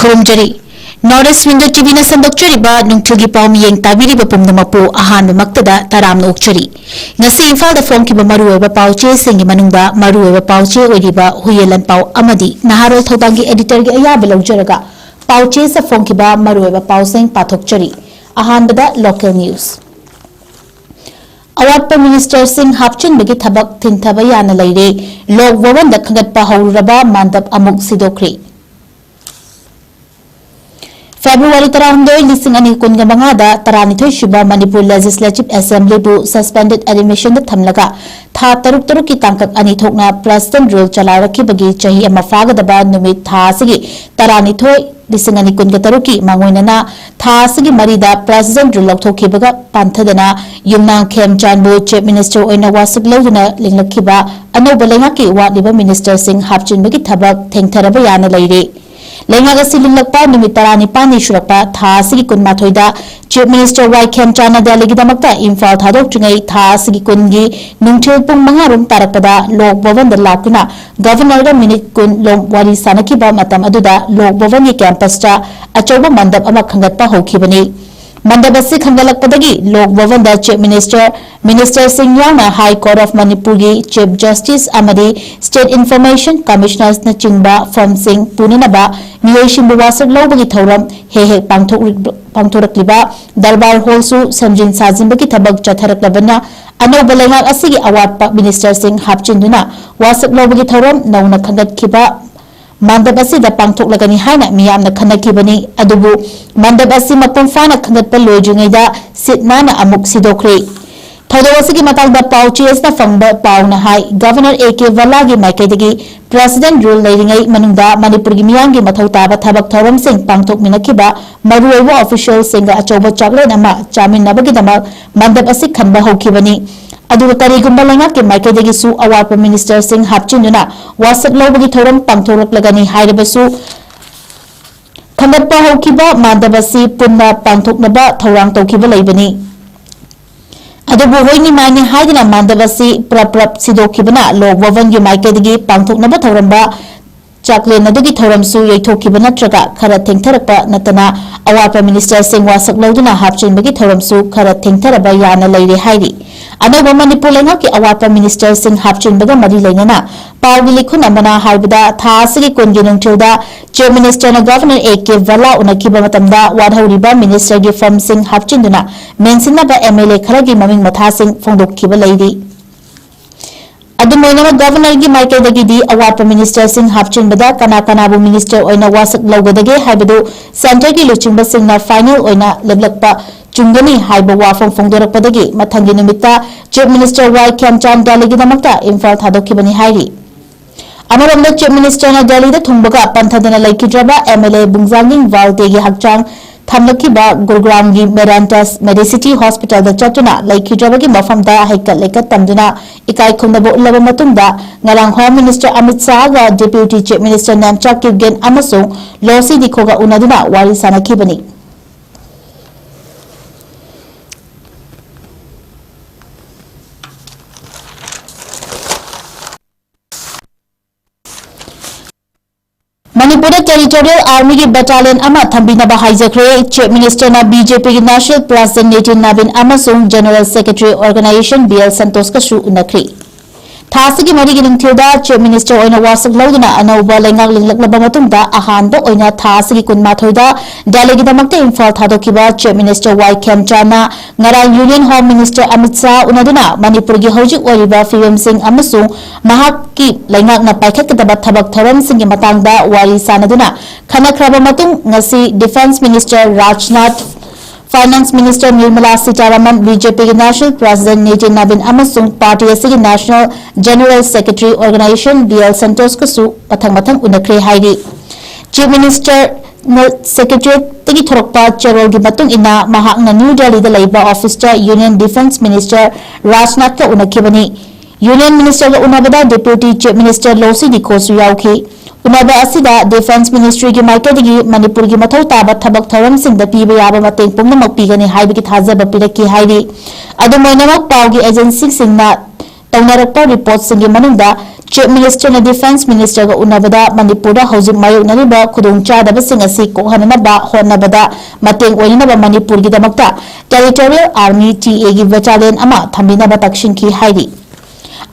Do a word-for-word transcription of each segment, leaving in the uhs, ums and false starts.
ꯄꯨꯝꯖꯔꯤ꯫ North East Window ꯇꯤꯚꯤꯅ ꯁꯟꯗꯣꯛꯆꯔꯤꯕ ꯅꯨꯡꯊꯤꯜꯒꯤ ꯄꯥꯎ ꯃꯤꯌꯦꯡ ꯇꯥꯕꯤꯔꯤꯕ ꯄꯨꯝꯅꯃꯛꯄꯨ ꯑꯍꯥꯟꯕꯃꯛꯇꯗ ꯇꯔꯥꯝꯅ ꯑꯣꯛꯆꯔꯤ꯫ ꯉꯁꯤ ꯏꯝꯐꯥꯜꯗ ꯐꯣꯡꯈꯤꯕ ꯃꯔꯨꯑꯣꯏꯕ ꯄꯥꯎ ꯆꯦꯁꯤꯡꯒꯤ ꯃꯅꯨꯡꯗ ꯃꯔꯨꯑꯣꯏꯕ ꯄꯥꯎ ꯆꯦ ꯑꯣꯏꯔꯤꯕ ꯍꯨꯏꯌꯦꯟ ꯂꯥꯟꯄꯥꯎ ꯑꯃꯗꯤ ꯅꯍꯥꯔꯣꯜ ꯊꯧꯗꯥꯡꯒꯤ editorꯒꯤ ꯑꯌꯥꯕ ꯂꯧꯖꯔꯒ ꯄꯥꯎ ꯆꯦꯁꯤꯡꯗ ꯐꯣꯡꯈꯤꯕ ꯃꯔꯨꯑꯣꯏꯕ ꯄꯥꯎꯁꯤꯡ ꯄꯥꯊꯣꯛꯆꯔꯤ꯫ ꯑꯍꯥꯟꯕꯗ local news꯫ ꯑꯋꯥꯠꯄ ministerꯁꯤꯡ ꯍꯥꯞꯆꯤꯟꯕꯒꯤ ꯊꯕꯛ ꯊꯤꯡꯊꯕ ꯌꯥꯅ ꯂꯩꯔꯦ꯫ ꯂꯣꯛ ꯚꯕꯟꯗ ꯈꯟꯒꯠꯄ ꯍꯧꯔꯨꯔꯕ ꯃꯥꯟꯗꯞ ꯑꯃꯨꯛ ꯁꯤꯗꯣꯛꯈ꯭ꯔꯦ꯫ ꯐꯦꯕ꯭ꯔꯨꯋꯥꯔꯤ ꯇꯔꯥꯍꯨꯝꯗꯣꯏ, ꯂꯤꯁꯤꯡ ꯑꯅꯤ ꯀꯨꯟꯒ ꯃꯉꯥꯗ ꯇꯔꯥꯅꯤꯊꯣꯏ ꯁꯨꯕ ꯃꯅꯤꯄꯨꯔ Legislative Assemblyꯕꯨ suspended animationꯗ ꯊꯝꯂꯒ ꯊꯥ ꯇꯔꯨꯛ ꯇꯔꯨꯛꯀꯤ ꯇꯥꯡꯀꯛ ꯑꯅꯤ ꯊꯣꯛꯅ President rule ꯆꯂꯥꯏꯔꯛꯈꯤꯕꯒꯤ ꯆꯍꯤ ꯑꯃ ꯐꯥꯒꯗꯕ ꯅꯨꯃꯤꯠ ꯊꯥ ꯑꯁꯤꯒꯤ ꯇꯔꯥꯅꯤꯊꯣꯏ, ꯂꯤꯁꯤꯡ ꯑꯅꯤ ꯀꯨꯟꯒ ꯇꯔꯨꯛꯀꯤ ꯃꯥꯡꯑꯣꯏꯅꯅ ꯊꯥ ꯑꯁꯤꯒꯤ ꯃꯔꯤꯗ President rule ꯂꯧꯊꯣꯛꯈꯤꯕꯒ ꯄꯥꯟꯊꯗꯅ ꯌꯨꯝꯅꯥꯝ ꯈꯦꯝꯆꯥꯟꯕꯨ Chief Minister ꯑꯣꯏꯅ ꯋꯥꯁꯛ ꯂꯧꯗꯨꯅ ꯂꯤꯡꯂꯛꯈꯤꯕ ꯑꯅꯧꯕ ꯂꯩꯉꯥꯛꯀꯤ ꯋꯥꯠꯂꯤꯕ ministerꯁꯤꯡ ꯍꯥꯞꯆꯤꯟꯕꯒꯤ ꯊꯕꯛ ꯊꯦꯡꯊꯔꯕ ꯌꯥꯅ ꯂꯩꯔꯦ꯫ ꯂꯩꯉꯥꯛ ꯑꯁꯤ ꯂꯤꯡꯂꯛꯄ ꯅꯨꯃꯤꯠ ꯇꯔꯥꯅꯤꯄꯥꯜꯅꯤ ꯁꯨꯔꯛꯄ ꯊꯥ ꯑꯁꯤꯒꯤ ꯀꯨꯟꯃꯥꯊꯣꯏꯗ Chief Minister ꯋꯥꯏ ꯈꯦꯝꯆꯥꯟꯅ ꯗꯦꯜꯂꯤꯒꯤꯗꯃꯛꯇ ꯏꯝꯐꯥꯜ ꯊꯥꯗꯣꯛꯇ꯭ꯔꯤꯉꯩ ꯊꯥ ꯑꯁꯤꯒꯤ ꯀꯨꯟꯒꯤ ꯅꯨꯡꯊꯤꯜ ꯄꯨꯡ ꯃꯉꯥ ꯔꯣꯝ ꯇꯥꯔꯛꯄꯗ ꯂꯣꯛ ꯚꯕꯟꯗ ꯂꯥꯛꯇꯨꯅ Governorꯒ ꯃꯤꯅꯤꯠ ꯀꯨꯟ ꯂꯣꯝ ꯋꯥꯔꯤ ꯁꯥꯅꯈꯤꯕ ꯃꯇꯝ ꯑꯗꯨꯗ ꯂꯣꯛ ꯚꯕꯟꯒꯤ campusꯇ ꯑꯆꯧꯕ ꯃꯟꯗꯞ ꯑꯃ ꯈꯟꯒꯠꯄ ꯍꯧꯈꯤꯕꯅꯤ꯫ ꯃꯟꯗꯞ ꯑꯁꯤ ꯈꯟꯒꯠꯂꯛꯄꯗꯒꯤ ꯂꯣꯛ ꯚꯕꯟꯗ Chief Minister, ministerꯁꯤꯡ ꯌꯥꯎꯅ High Court of ꯃꯅꯤꯄꯨꯔꯒꯤ Chief Justice ꯑꯃꯗꯤ State Information Commissionerꯅꯆꯤꯡꯕ firmꯁꯤꯡ ꯄꯨꯅꯅꯕ ꯃꯤꯑꯣꯏꯁꯤꯡꯕꯨ ꯋꯥꯁꯛ ꯂꯧꯕꯒꯤ ꯊꯧꯔꯝ ꯍꯦꯛ ꯍꯦꯛ ꯄꯥꯡꯊꯣꯛ-, ꯄꯥꯡꯊꯣꯔꯛꯂꯤꯕ ꯗꯔꯕꯥꯔ hallꯁꯨ ꯁꯦꯝꯖꯤꯟ ꯁꯥꯖꯤꯟꯕꯒꯤ ꯊꯕꯛ ꯆꯠꯊꯔꯛꯂꯕꯅ ꯑꯅꯧꯕ ꯂꯩꯉꯥꯛ ꯑꯁꯤꯒꯤ ꯑꯋꯥꯠꯄ ministerꯁꯤꯡ ꯍꯥꯞꯆꯤꯟꯗꯨꯅ ꯋꯥꯁꯛ ꯂꯧꯕꯒꯤ ꯊꯧꯔꯝ ꯅꯧꯅ ꯈꯟꯒꯠꯈꯤꯕ ꯃꯟꯗꯞ ꯑꯁꯤꯗ ꯄꯥꯡꯊꯣꯛꯂꯒꯅꯤ ꯍꯥꯏꯅ ꯃꯤꯌꯥꯝꯅ ꯈꯟꯅꯈꯤꯕꯅꯤ꯫ ꯑꯗꯨꯕꯨ ꯃꯟꯗꯞ ꯑꯁꯤ ꯃꯄꯨꯡ ꯐꯥꯅ ꯈꯟꯒꯠꯄ ꯂꯣꯏꯗ꯭ꯔꯤꯉꯩꯗ ꯁꯤꯠ ꯅꯥꯟꯅ ꯑꯃꯨꯛ ꯁꯤꯗꯣꯛꯈ꯭ꯔꯦ꯫ ꯊꯧꯗꯣꯛ ꯑꯁꯤꯒꯤ ꯃꯇꯥꯡꯗ ꯄꯥꯎ ꯆꯦ ꯑꯁꯤꯅ ꯐꯪꯕ ꯄꯥꯎꯅ ꯍꯥꯏ, Governor ꯑꯦ ꯀꯦ ꯚꯜꯂꯥꯒꯤ ꯃꯥꯏꯀꯩꯗꯒꯤ President rule ꯂꯩꯔꯤꯉꯩ ꯃꯅꯨꯡꯗ ꯃꯅꯤꯄꯨꯔꯒꯤ ꯃꯤꯌꯥꯝꯒꯤ ꯃꯊꯧ ꯇꯥꯕ ꯊꯕꯛ ꯊꯧꯔꯝꯁꯤꯡ ꯄꯥꯡꯊꯣꯛꯃꯤꯟꯅꯈꯤꯕ ꯃꯔꯨꯑꯣꯏꯕ officialꯁꯤꯡꯒ ꯑꯆꯧꯕ ꯆꯥꯛꯂꯦꯟ ꯑꯃ ꯆꯥꯃꯤꯟꯅꯕꯒꯤꯗꯃꯛ ꯃꯟꯗꯞ ꯑꯁꯤ ꯈꯟꯕ ꯍꯧꯈꯤꯕꯅꯤ꯫ ꯑꯗꯨꯒ ꯀꯔꯤꯒꯨꯝꯕ ꯂꯩꯉꯥꯛꯀꯤ ꯃꯥꯏꯀꯩꯗꯒꯤꯁꯨ ꯑꯋꯥꯠꯄ ministerꯁꯤꯡ ꯍꯥꯞꯆꯤꯟꯗꯨꯅ ꯋꯥꯁꯛ ꯂꯧꯕꯒꯤ ꯊꯧꯔꯝ ꯄꯥꯡꯊꯣꯔꯛꯂꯒꯅꯤ ꯍꯥꯏꯔꯕꯁꯨ, ꯈꯟꯒꯠꯄ ꯍꯧꯈꯤꯕ ꯃꯥꯟꯗꯞ ꯑꯁꯤ ꯄꯨꯟꯅ ꯄꯥꯡꯊꯣꯛꯅꯕ ꯊꯧꯔꯥꯡ ꯇꯧꯈꯤꯕ ꯂꯩꯕꯅꯤ꯫ ꯑꯗꯨꯕꯨ ꯍꯣꯏꯅꯤ ꯃꯥꯏꯅꯤ ꯍꯥꯏꯗꯨꯅ ꯃꯥꯟꯗꯞ ꯑꯁꯤ ꯄ꯭ꯔꯞ ꯄ꯭ꯔꯞ ꯁꯤꯗꯣꯛꯈꯤꯕꯅ ꯂꯣꯛ ꯚꯕꯟꯒꯤ ꯃꯥꯏꯀꯩꯗꯒꯤ ꯄꯥꯡꯊꯣꯛꯅꯕ ꯊꯧꯔꯝꯕ ꯆꯥꯛꯂꯦꯟ ꯑꯗꯨꯒꯤ ꯊꯧꯔꯝꯁꯨ ꯌꯩꯊꯣꯛꯈꯤꯕ ꯅꯠꯇ꯭ꯔꯒ ꯈꯔ ꯊꯦꯡꯊꯔꯛꯄ ꯅꯠꯇꯅ ꯑꯋꯥꯠꯄ ꯃꯤꯅꯤꯁꯇꯔꯁꯤꯡ ꯋꯥꯁꯛ ꯂꯧꯗꯨꯅ ꯍꯥꯞꯆꯤꯟꯕꯒꯤ ꯊꯧꯔꯝꯁꯨ ꯈꯔ ꯊꯦꯡꯊꯔꯕ ꯌꯥꯅ ꯂꯩꯔꯦ ꯍꯥꯏꯔꯤ꯫ ꯑꯅꯧꯕ ꯃꯅꯤꯄꯨꯔ ꯂꯩꯉꯥꯛꯀꯤ ꯑꯋꯥꯠꯄ ꯃꯤꯅꯤꯁꯇꯔꯁꯤꯡ ꯍꯥꯞꯆꯤꯟꯕꯒ ꯃꯔꯤ ꯂꯩꯅꯅ ꯄꯥꯎꯒꯤ ꯂꯤꯈꯨꯟ ꯑꯃꯅ ꯍꯥꯏꯕꯗ, ꯊꯥ ꯑꯁꯤꯒꯤ ꯀꯨꯟꯒꯤ ꯅꯨꯡꯊꯤꯜꯗ ꯆꯤꯐ ꯃꯤꯅꯤꯁꯇꯔꯅ ꯒꯚꯔꯅꯔ ꯑꯦ ꯀꯦ ꯚꯜꯂꯥ ꯎꯅꯈꯤꯕ ꯃꯇꯝꯗ ꯋꯥꯠꯍꯧꯔꯤꯕ ꯃꯤꯅꯤꯁꯇꯔꯒꯤ ꯐꯝꯁꯤꯡ ꯍꯥꯞꯆꯤꯟꯗꯨꯅ ꯃꯦꯟꯁꯤꯟꯅꯕ ꯑꯦꯝ ꯑꯦꯜ ꯑꯦ ꯈꯔꯒꯤ ꯃꯃꯤꯡ ꯃꯊꯥꯁꯤꯡ ꯐꯣꯡꯗꯣꯛꯈꯤꯕ ꯂꯩꯔꯤ꯫ ꯑꯗꯨꯝ ꯑꯣꯏꯅꯃꯛ, ꯒꯚꯔꯅꯔꯒꯤ ꯃꯥꯏꯀꯩꯗꯒꯤꯗꯤ ꯑꯋꯥꯠꯄ ꯃꯤꯅꯤꯁꯇꯔꯁꯤꯡ ꯍꯥꯞꯆꯤꯟꯕꯗ ꯀꯅꯥ ꯀꯅꯥꯕꯨ ꯃꯤꯅꯤꯁꯇꯔ ꯑꯣꯏꯅ ꯋꯥꯁꯛ ꯂꯧꯒꯗꯒꯦ ꯍꯥꯏꯕꯗꯨ ꯁꯦꯟꯇꯔꯒꯤ ꯂꯨꯆꯤꯡꯕꯁꯤꯡꯅ ꯐꯥꯏꯅꯦꯜ ꯑꯣꯏꯅ ꯂꯦꯞꯂꯛꯄ ꯆꯨꯝꯒꯅꯤ ꯍꯥꯏꯕ ꯋꯥꯐꯝ ꯐꯣꯡꯗꯣꯔꯛꯄꯗꯒꯤ ꯃꯊꯪꯒꯤ ꯅꯨꯃꯤꯠꯇ ꯆꯤꯐ ꯃꯤꯅꯤꯁꯇꯔ ꯋꯥꯏ ꯈꯦꯝꯆꯥꯟ ꯗꯦꯜꯂꯤꯒꯤꯗꯃꯛꯇ ꯏꯝꯐꯥꯜ ꯊꯥꯗꯣꯛꯈꯤꯕꯅꯤ ꯍꯥꯏꯔꯤ꯫ ꯑꯃꯔꯣꯝꯗ, ꯆꯤꯐ ꯃꯤꯅꯤꯁꯇꯔꯅ ꯗꯦꯜꯂꯤꯗ ꯊꯨꯡꯕꯒ ꯄꯟꯊꯗꯅ ꯂꯩꯈꯤꯗ꯭ꯔꯕ ꯑꯦꯝ ꯑꯦꯜ ꯑꯦ ꯕꯨꯡꯖꯥꯡꯒꯤꯡ ꯚꯥꯜꯇꯦꯒꯤ ꯍꯛꯆꯥꯡ ꯊꯝꯂꯛꯈꯤꯕ ꯒꯨꯔꯒ꯭ꯔꯥꯝꯒꯤ ꯃꯦꯔꯥꯟꯇꯁ ꯃꯦꯗꯤꯁꯤꯇꯤ ꯍꯣꯁꯄꯤꯇꯥꯜꯗ ꯆꯠꯇꯨꯅ ꯂꯩꯈꯤꯗ꯭ꯔꯕꯒꯤ ꯃꯐꯝꯗ ꯍꯩꯀꯠ ꯂꯩꯀꯠ ꯇꯝꯗꯨꯅ ꯏꯀꯥꯏ ꯈꯨꯝꯅꯕ ꯎꯠꯂꯕ ꯃꯇꯨꯡꯗ, ꯉꯔꯥꯡ ꯍꯣꯝ ꯃꯤꯅꯤꯁꯇꯔ ꯑꯃꯤꯠ ꯁꯥꯍꯒ deputy chief minister Nemcha Kipgen ꯑꯃꯁꯨꯡ ꯂꯣꯁꯤ ꯗꯤꯈꯣꯒ ꯎꯅꯗꯨꯅ ꯋꯥꯔꯤ ꯁꯥꯅꯈꯤꯕꯅꯤ꯫ ꯃꯅꯤꯄꯨꯔꯗ ꯇꯦꯔꯤꯇꯣꯔꯤꯌꯦꯜ ꯑꯥꯔꯃꯤꯒꯤ ꯕꯦꯇꯥꯂꯤꯌꯟ ꯑꯃ ꯊꯝꯕꯤꯅꯕ ꯍꯥꯏꯖꯈ꯭ꯔꯦ꯫ ꯆꯤꯐ ꯃꯤꯅꯤꯁꯇꯔꯅ ꯕꯤ ꯖꯦ ꯄꯤꯒꯤ ꯅꯦꯁꯅꯦꯜ ꯄ꯭ꯔꯦꯁꯤꯗꯦꯟꯠ ꯅꯤꯇꯤꯟ ꯅꯕꯤꯟ ꯑꯃꯁꯨꯡ general secretary organisation B L ꯁꯟꯇꯣꯁꯀꯁꯨ ꯎꯅꯈ꯭ꯔꯦ꯫ ꯊꯥ ꯑꯁꯤꯒꯤ ꯃꯔꯤꯒꯤ ꯅꯨꯡꯊꯤꯜꯗ ꯆꯤꯐ ꯃꯤꯅꯤꯁꯇꯔ ꯑꯣꯏꯅ ꯋꯥꯁꯛ ꯂꯧꯗꯨꯅ ꯑꯅꯧꯕ ꯂꯩꯉꯥꯛ ꯂꯤꯡꯂꯛꯂꯕ ꯃꯇꯨꯡꯗ ꯑꯍꯥꯟꯕ ꯑꯣꯏꯅ ꯊꯥ ꯑꯁꯤꯒꯤ ꯀꯨꯟꯃꯥꯊꯣꯏꯗ ꯗꯦꯜꯂꯤꯒꯤꯗꯃꯛꯇ ꯏꯝꯐꯥꯜ ꯊꯥꯗꯣꯛꯈꯤꯕ ꯆꯤꯐ ꯃꯤꯅꯤꯁꯇꯔ ꯋꯥꯏ ꯈꯦꯝꯆꯥꯟꯅ ꯉꯔꯥꯡ union home minister Amit Shah ꯎꯅꯗꯨꯅ ꯃꯅꯤꯄꯨꯔꯒꯤ ꯍꯧꯖꯤꯛ ꯑꯣꯏꯔꯤꯕ ꯐꯤꯕꯝꯁꯤꯡ ꯑꯃꯁꯨꯡ ꯃꯍꯥꯛꯀꯤ ꯂꯩꯉꯥꯛꯅ ꯄꯥꯏꯈꯠꯀꯗꯕ ꯊꯕꯛ ꯊꯧꯔꯝꯁꯤꯡꯒꯤ ꯃꯇꯥꯡꯗ ꯋꯥꯔꯤ ꯁꯥꯅꯗꯨꯅ ꯈꯟꯅꯈ꯭ꯔꯕ ꯃꯇꯨꯡ, ꯉꯁꯤ defence minister Rajnath, finance minister Nirmala Sitharaman, B J ꯄꯤꯒꯤ ꯅꯦꯁꯅꯦꯜ ꯄ꯭ꯔꯦꯁꯤꯗꯦꯟꯠ ꯅꯤꯇꯤꯟ ꯅꯕꯤꯟ ꯑꯃꯁꯨꯡ ꯄꯥꯔꯇꯤ ꯑꯁꯤꯒꯤ national general secretary organisation B L ꯁꯟꯇꯣꯁꯀꯁꯨ ꯃꯊꯪ ꯃꯊꯪ ꯎꯅꯈ꯭ꯔꯦ ꯍꯥꯏꯔꯤ꯫ ꯆꯤꯐ ꯃꯤꯅꯤꯁꯇꯔꯅ ꯁꯦꯀ꯭ꯔꯦꯇꯔꯤꯌꯦꯠꯇꯒꯤ ꯊꯣꯔꯛꯄ ꯆꯦꯔꯣꯜꯒꯤ ꯃꯇꯨꯡ ꯏꯟꯅ, ꯃꯍꯥꯛꯅ ꯅ꯭ꯌꯨ ꯗꯦꯜꯂꯤꯗ ꯂꯩꯕ ꯑꯣꯐꯤꯁꯇ ꯌꯨꯅꯤꯌꯟ ꯗꯤꯐꯦꯟꯁ ꯃꯤꯅꯤꯁꯇꯔ ꯔꯥꯖꯅꯥꯊꯀ ꯎꯅꯈꯤꯕꯅꯤ꯫ ꯌꯨꯅꯤꯌꯟ ꯃꯤꯅꯤꯁꯇꯔꯒ ꯎꯅꯕꯗ ꯗꯦꯄ꯭ꯌꯨꯇꯤ ꯆꯤꯐ ꯃꯤꯅꯤꯁꯇꯔ ꯂꯣꯁꯤ ꯗꯤꯈꯣꯁꯨ ꯌꯥꯎꯈꯤ꯫ ꯎꯅꯕ ꯑꯁꯤꯗ ꯗꯤꯐꯦꯟꯁ ꯃꯤꯅꯤꯁꯇ꯭ꯔꯤꯒꯤ ꯃꯥꯏꯀꯩꯗꯒꯤ ꯃꯅꯤꯄꯨꯔꯒꯤ ꯃꯊꯧ ꯇꯥꯕ ꯊꯕꯛ ꯊꯧꯔꯝꯁꯤꯡꯗ ꯄꯤꯕ ꯌꯥꯕ ꯃꯇꯦꯡ ꯄꯨꯝꯅꯃꯛ ꯄꯤꯒꯅꯤ ꯍꯥꯏꯕꯒꯤ ꯊꯥꯖꯕ ꯄꯤꯔꯛꯈꯤ ꯍꯥꯏꯔꯤ꯫ ꯑꯗꯨꯝ ꯑꯣꯏꯅꯃꯛ, ꯄꯥꯎꯒꯤ ꯑꯦꯖꯦꯟꯁꯤꯁꯤꯡꯅ ꯇꯧꯅꯔꯛꯄ ꯔꯤꯄꯣꯔꯠꯁꯤꯡꯒꯤ ꯃꯅꯨꯡꯗ Chief Ministerꯅ Defence Ministerꯒ ꯎꯅꯕꯗ ꯃꯅꯤꯄꯨꯔꯗ ꯍꯧꯖꯤꯛ ꯃꯥꯌꯣꯛꯅꯔꯤꯕ ꯈꯨꯗꯣꯡꯆꯥꯗꯕꯁꯤꯡ ꯑꯁꯤ ꯀꯣꯛꯍꯟꯅꯅꯕ ꯍꯣꯠꯅꯕꯗ ꯃꯇꯦꯡ ꯑꯣꯏꯅꯅꯕ ꯃꯅꯤꯄꯨꯔꯒꯤꯗꯃꯛꯇ Territorial Army, TAꯒꯤ battalion ꯑꯃ ꯊꯝꯕꯤꯅꯕ ꯇꯛꯁꯤꯟꯈꯤ ꯍꯥꯏꯔꯤ꯫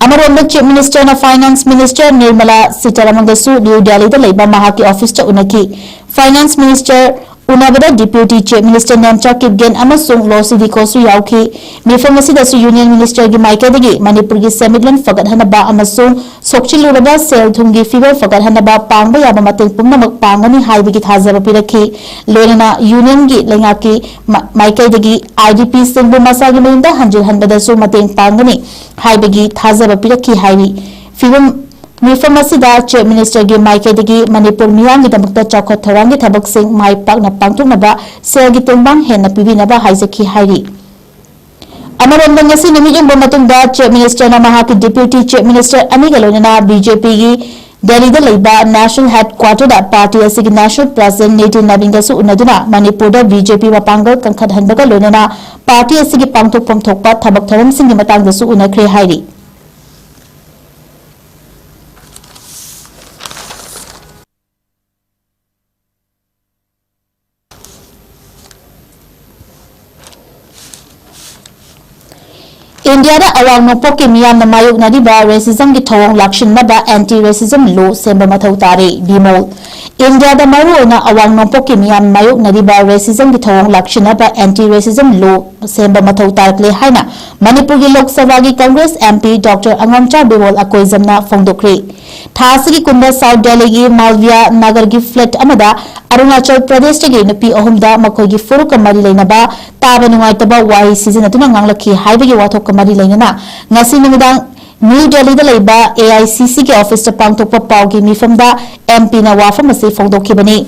ꯑꯃꯔꯣꯝꯗ Chief Ministerꯅ Finance Minister Nirmala Sitharamanꯒꯁꯨ ꯅ꯭ꯌꯨ ꯗꯦꯜꯂꯤꯗ ꯂꯩꯕ ꯃꯍꯥꯛꯀꯤ officeꯇ ꯎꯅꯈꯤ꯫ Finance Minister ꯎꯅꯕꯗ Deputy Chief Minister Nemcha Kipgen ꯑꯃꯁꯨꯡ Lo Sidikolꯁꯨ ꯌꯥꯎꯈꯤ꯫ ꯃꯤꯐꯝ ꯑꯁꯤꯗꯁꯨ Union Ministerꯒꯤ ꯃꯥꯏꯀꯩꯗꯒꯤ ꯃꯅꯤꯄꯨꯔꯒꯤ ꯁꯦꯟꯃꯤꯠꯂꯣꯟ ꯐꯒꯠꯍꯟꯅꯕ ꯑꯃꯁꯨꯡ ꯁꯣꯛꯆꯤꯜꯂꯨꯔꯕ ꯁꯦꯜ ꯊꯨꯝꯒꯤ ꯐꯤꯕꯝ ꯐꯒꯠꯍꯟꯅꯕ ꯄꯥꯡꯕ ꯌꯥꯕ ꯃꯇꯦꯡ ꯄꯨꯝꯅꯃꯛ ꯄꯥꯡꯒꯅꯤ ꯍꯥꯏꯕꯒꯤ ꯊꯥꯖꯕ ꯄꯤꯔꯛꯈꯤ꯫ ꯂꯣꯏꯅꯅ Unionꯒꯤ ꯂꯩꯉꯥꯛꯀꯤ ꯃ-, ꯃꯥꯏꯀꯩꯗꯒꯤ IDPꯁꯤꯡꯕꯨ ꯃꯁꯥꯒꯤ ꯃꯌꯨꯝꯗ ꯍꯟꯖꯤꯜꯍꯟꯕꯗꯁꯨ ꯃꯇꯦꯡ ꯄꯥꯡꯒꯅꯤ ꯍꯥꯏꯕꯒꯤ ꯊꯥꯖꯕ ꯄꯤꯔꯛꯈꯤ ꯍꯥꯏꯔꯤ꯫ ꯐꯤꯕꯝ ꯃꯤꯐꯝ ꯑꯁꯤꯗ Chief Ministerꯒꯤ ꯃꯥꯏꯀꯩꯗꯒꯤ ꯃꯅꯤꯄꯨꯔ ꯃꯤꯌꯥꯝꯒꯤꯗꯃꯛꯇ ꯆꯥꯎꯈꯠ ꯊꯧꯔꯥꯡꯒꯤ ꯊꯕꯛꯁꯤꯡ ꯃꯥꯏ ꯄꯥꯛꯅ ꯄꯥꯡꯊꯣꯛꯅꯕ ꯁꯦꯜꯒꯤ ꯇꯦꯡꯕꯥꯡ ꯍꯦꯟꯅ ꯄꯤꯕꯤꯅꯕ ꯍꯥꯏꯖꯈꯤ ꯍꯥꯏꯔꯤ꯫ ꯑꯃꯔꯣꯝꯗ ꯉꯁꯤ ꯅꯨꯃꯤꯠ ꯌꯨꯡꯕ ꯃꯇꯨꯡꯗ Chief Ministerꯅ ꯃꯍꯥꯛꯀꯤ Deputy Chief Minister ꯑꯅꯤꯒ ꯂꯣꯏꯅꯅ BJPꯒꯤ ꯗꯦꯜꯂꯤꯗ ꯂꯩꯕ National Headquarterꯗ party ꯑꯁꯤꯒꯤ National President ꯅꯤꯇꯤꯟ ꯅꯕꯤꯟꯒꯁꯨ ꯎꯅꯗꯨꯅ ꯃꯅꯤꯄꯨꯔꯗ BJP ꯃꯄꯥꯡꯒꯜ ꯀꯟꯈꯠꯍꯟꯕꯒ ꯂꯣꯏꯅꯅ party ꯑꯁꯤꯒꯤ ꯄꯥꯡꯊꯣꯛꯐꯝ ꯊꯣꯛꯄ ꯊꯕꯛ ꯊꯧꯔꯝꯁꯤꯡꯒꯤ ꯃꯇꯥꯡꯗꯁꯨ ꯎꯅꯈ꯭ꯔꯦ ꯍꯥꯏꯔꯤ꯫ ꯏꯟꯗꯤꯌꯥꯗ ꯑꯋꯥꯡ ꯅꯣꯡꯄꯣꯛꯀꯤ ꯃꯤꯌꯥꯝꯅ ꯃꯥꯌꯣꯛꯅꯔꯤꯕ racismꯒꯤ ꯊꯧꯑꯣꯡ ꯂꯥꯛꯁꯤꯟꯅꯕ anti racism law ꯁꯦꯝꯕ ꯃꯊꯧ ꯇꯥꯔꯦ꯫ ꯕꯤꯃꯣꯜ꯫ ꯏꯟꯗꯤꯌꯥꯗ ꯃꯔꯨꯑꯣꯏꯅ ꯑꯋꯥꯡ ꯅꯣꯡꯄꯣꯛꯀꯤ ꯃꯤꯌꯥꯝ ꯃꯥꯌꯣꯛꯅꯔꯤꯕ racismꯒꯤ ꯊꯧꯑꯣꯡ ꯂꯥꯛꯁꯤꯟꯅꯕ anti racism law ꯁꯦꯝꯕ ꯃꯊꯧ ꯇꯥꯔꯛꯂꯦ ꯍꯥꯏꯅ ꯃꯅꯤꯄꯨꯔꯒꯤ ꯂꯣꯛ ꯁꯚꯥꯒꯤ Congress MP Doctor ꯑꯉꯝꯆꯥ ꯕꯤꯃꯣꯜ ꯑꯀꯣꯏꯖꯝꯅ ꯐꯣꯡꯗꯣꯛꯈ꯭ꯔꯦ꯫ ꯊꯥ ꯑꯁꯤꯒꯤ ꯀꯨꯟꯗ South Delhiꯒꯤ Malviya Nagarꯒꯤ flat ꯑꯃꯗ ꯑꯔꯨꯅꯥꯆꯜ ꯄ꯭ꯔꯗꯦꯁꯇꯒꯤ ꯅꯨꯄꯤ ꯑꯍꯨꯝꯗ ꯃꯈꯣꯏꯒꯤ ꯐꯨꯔꯨꯞꯀ ꯃꯔꯤ ꯂꯩꯅꯕ ꯇꯥꯕ ꯅꯨꯡꯉꯥꯏꯇꯕ ꯋꯥꯍꯩ ꯁꯤꯖꯤꯟꯅꯗꯨꯅ ꯉꯥꯡꯂꯛꯈꯤ ꯍꯥꯏꯕꯒꯤ ꯋꯥꯊꯣꯛꯀ ꯃꯔꯤ ꯂꯩꯅꯅ ꯉꯁꯤ ꯅꯨꯃꯤꯗꯥꯡ ꯅ꯭ꯌꯨ ꯗꯦꯜꯂꯤꯗ ꯂꯩꯕ AICCꯒꯤ officeꯇ ꯄꯥꯡꯊꯣꯛꯄ ꯄꯥꯎꯒꯤ ꯃꯤꯐꯝꯗ MPꯅ ꯋꯥꯐꯝ ꯑꯁꯤ ꯐꯣꯡꯗꯣꯛꯈꯤꯕꯅꯤ꯫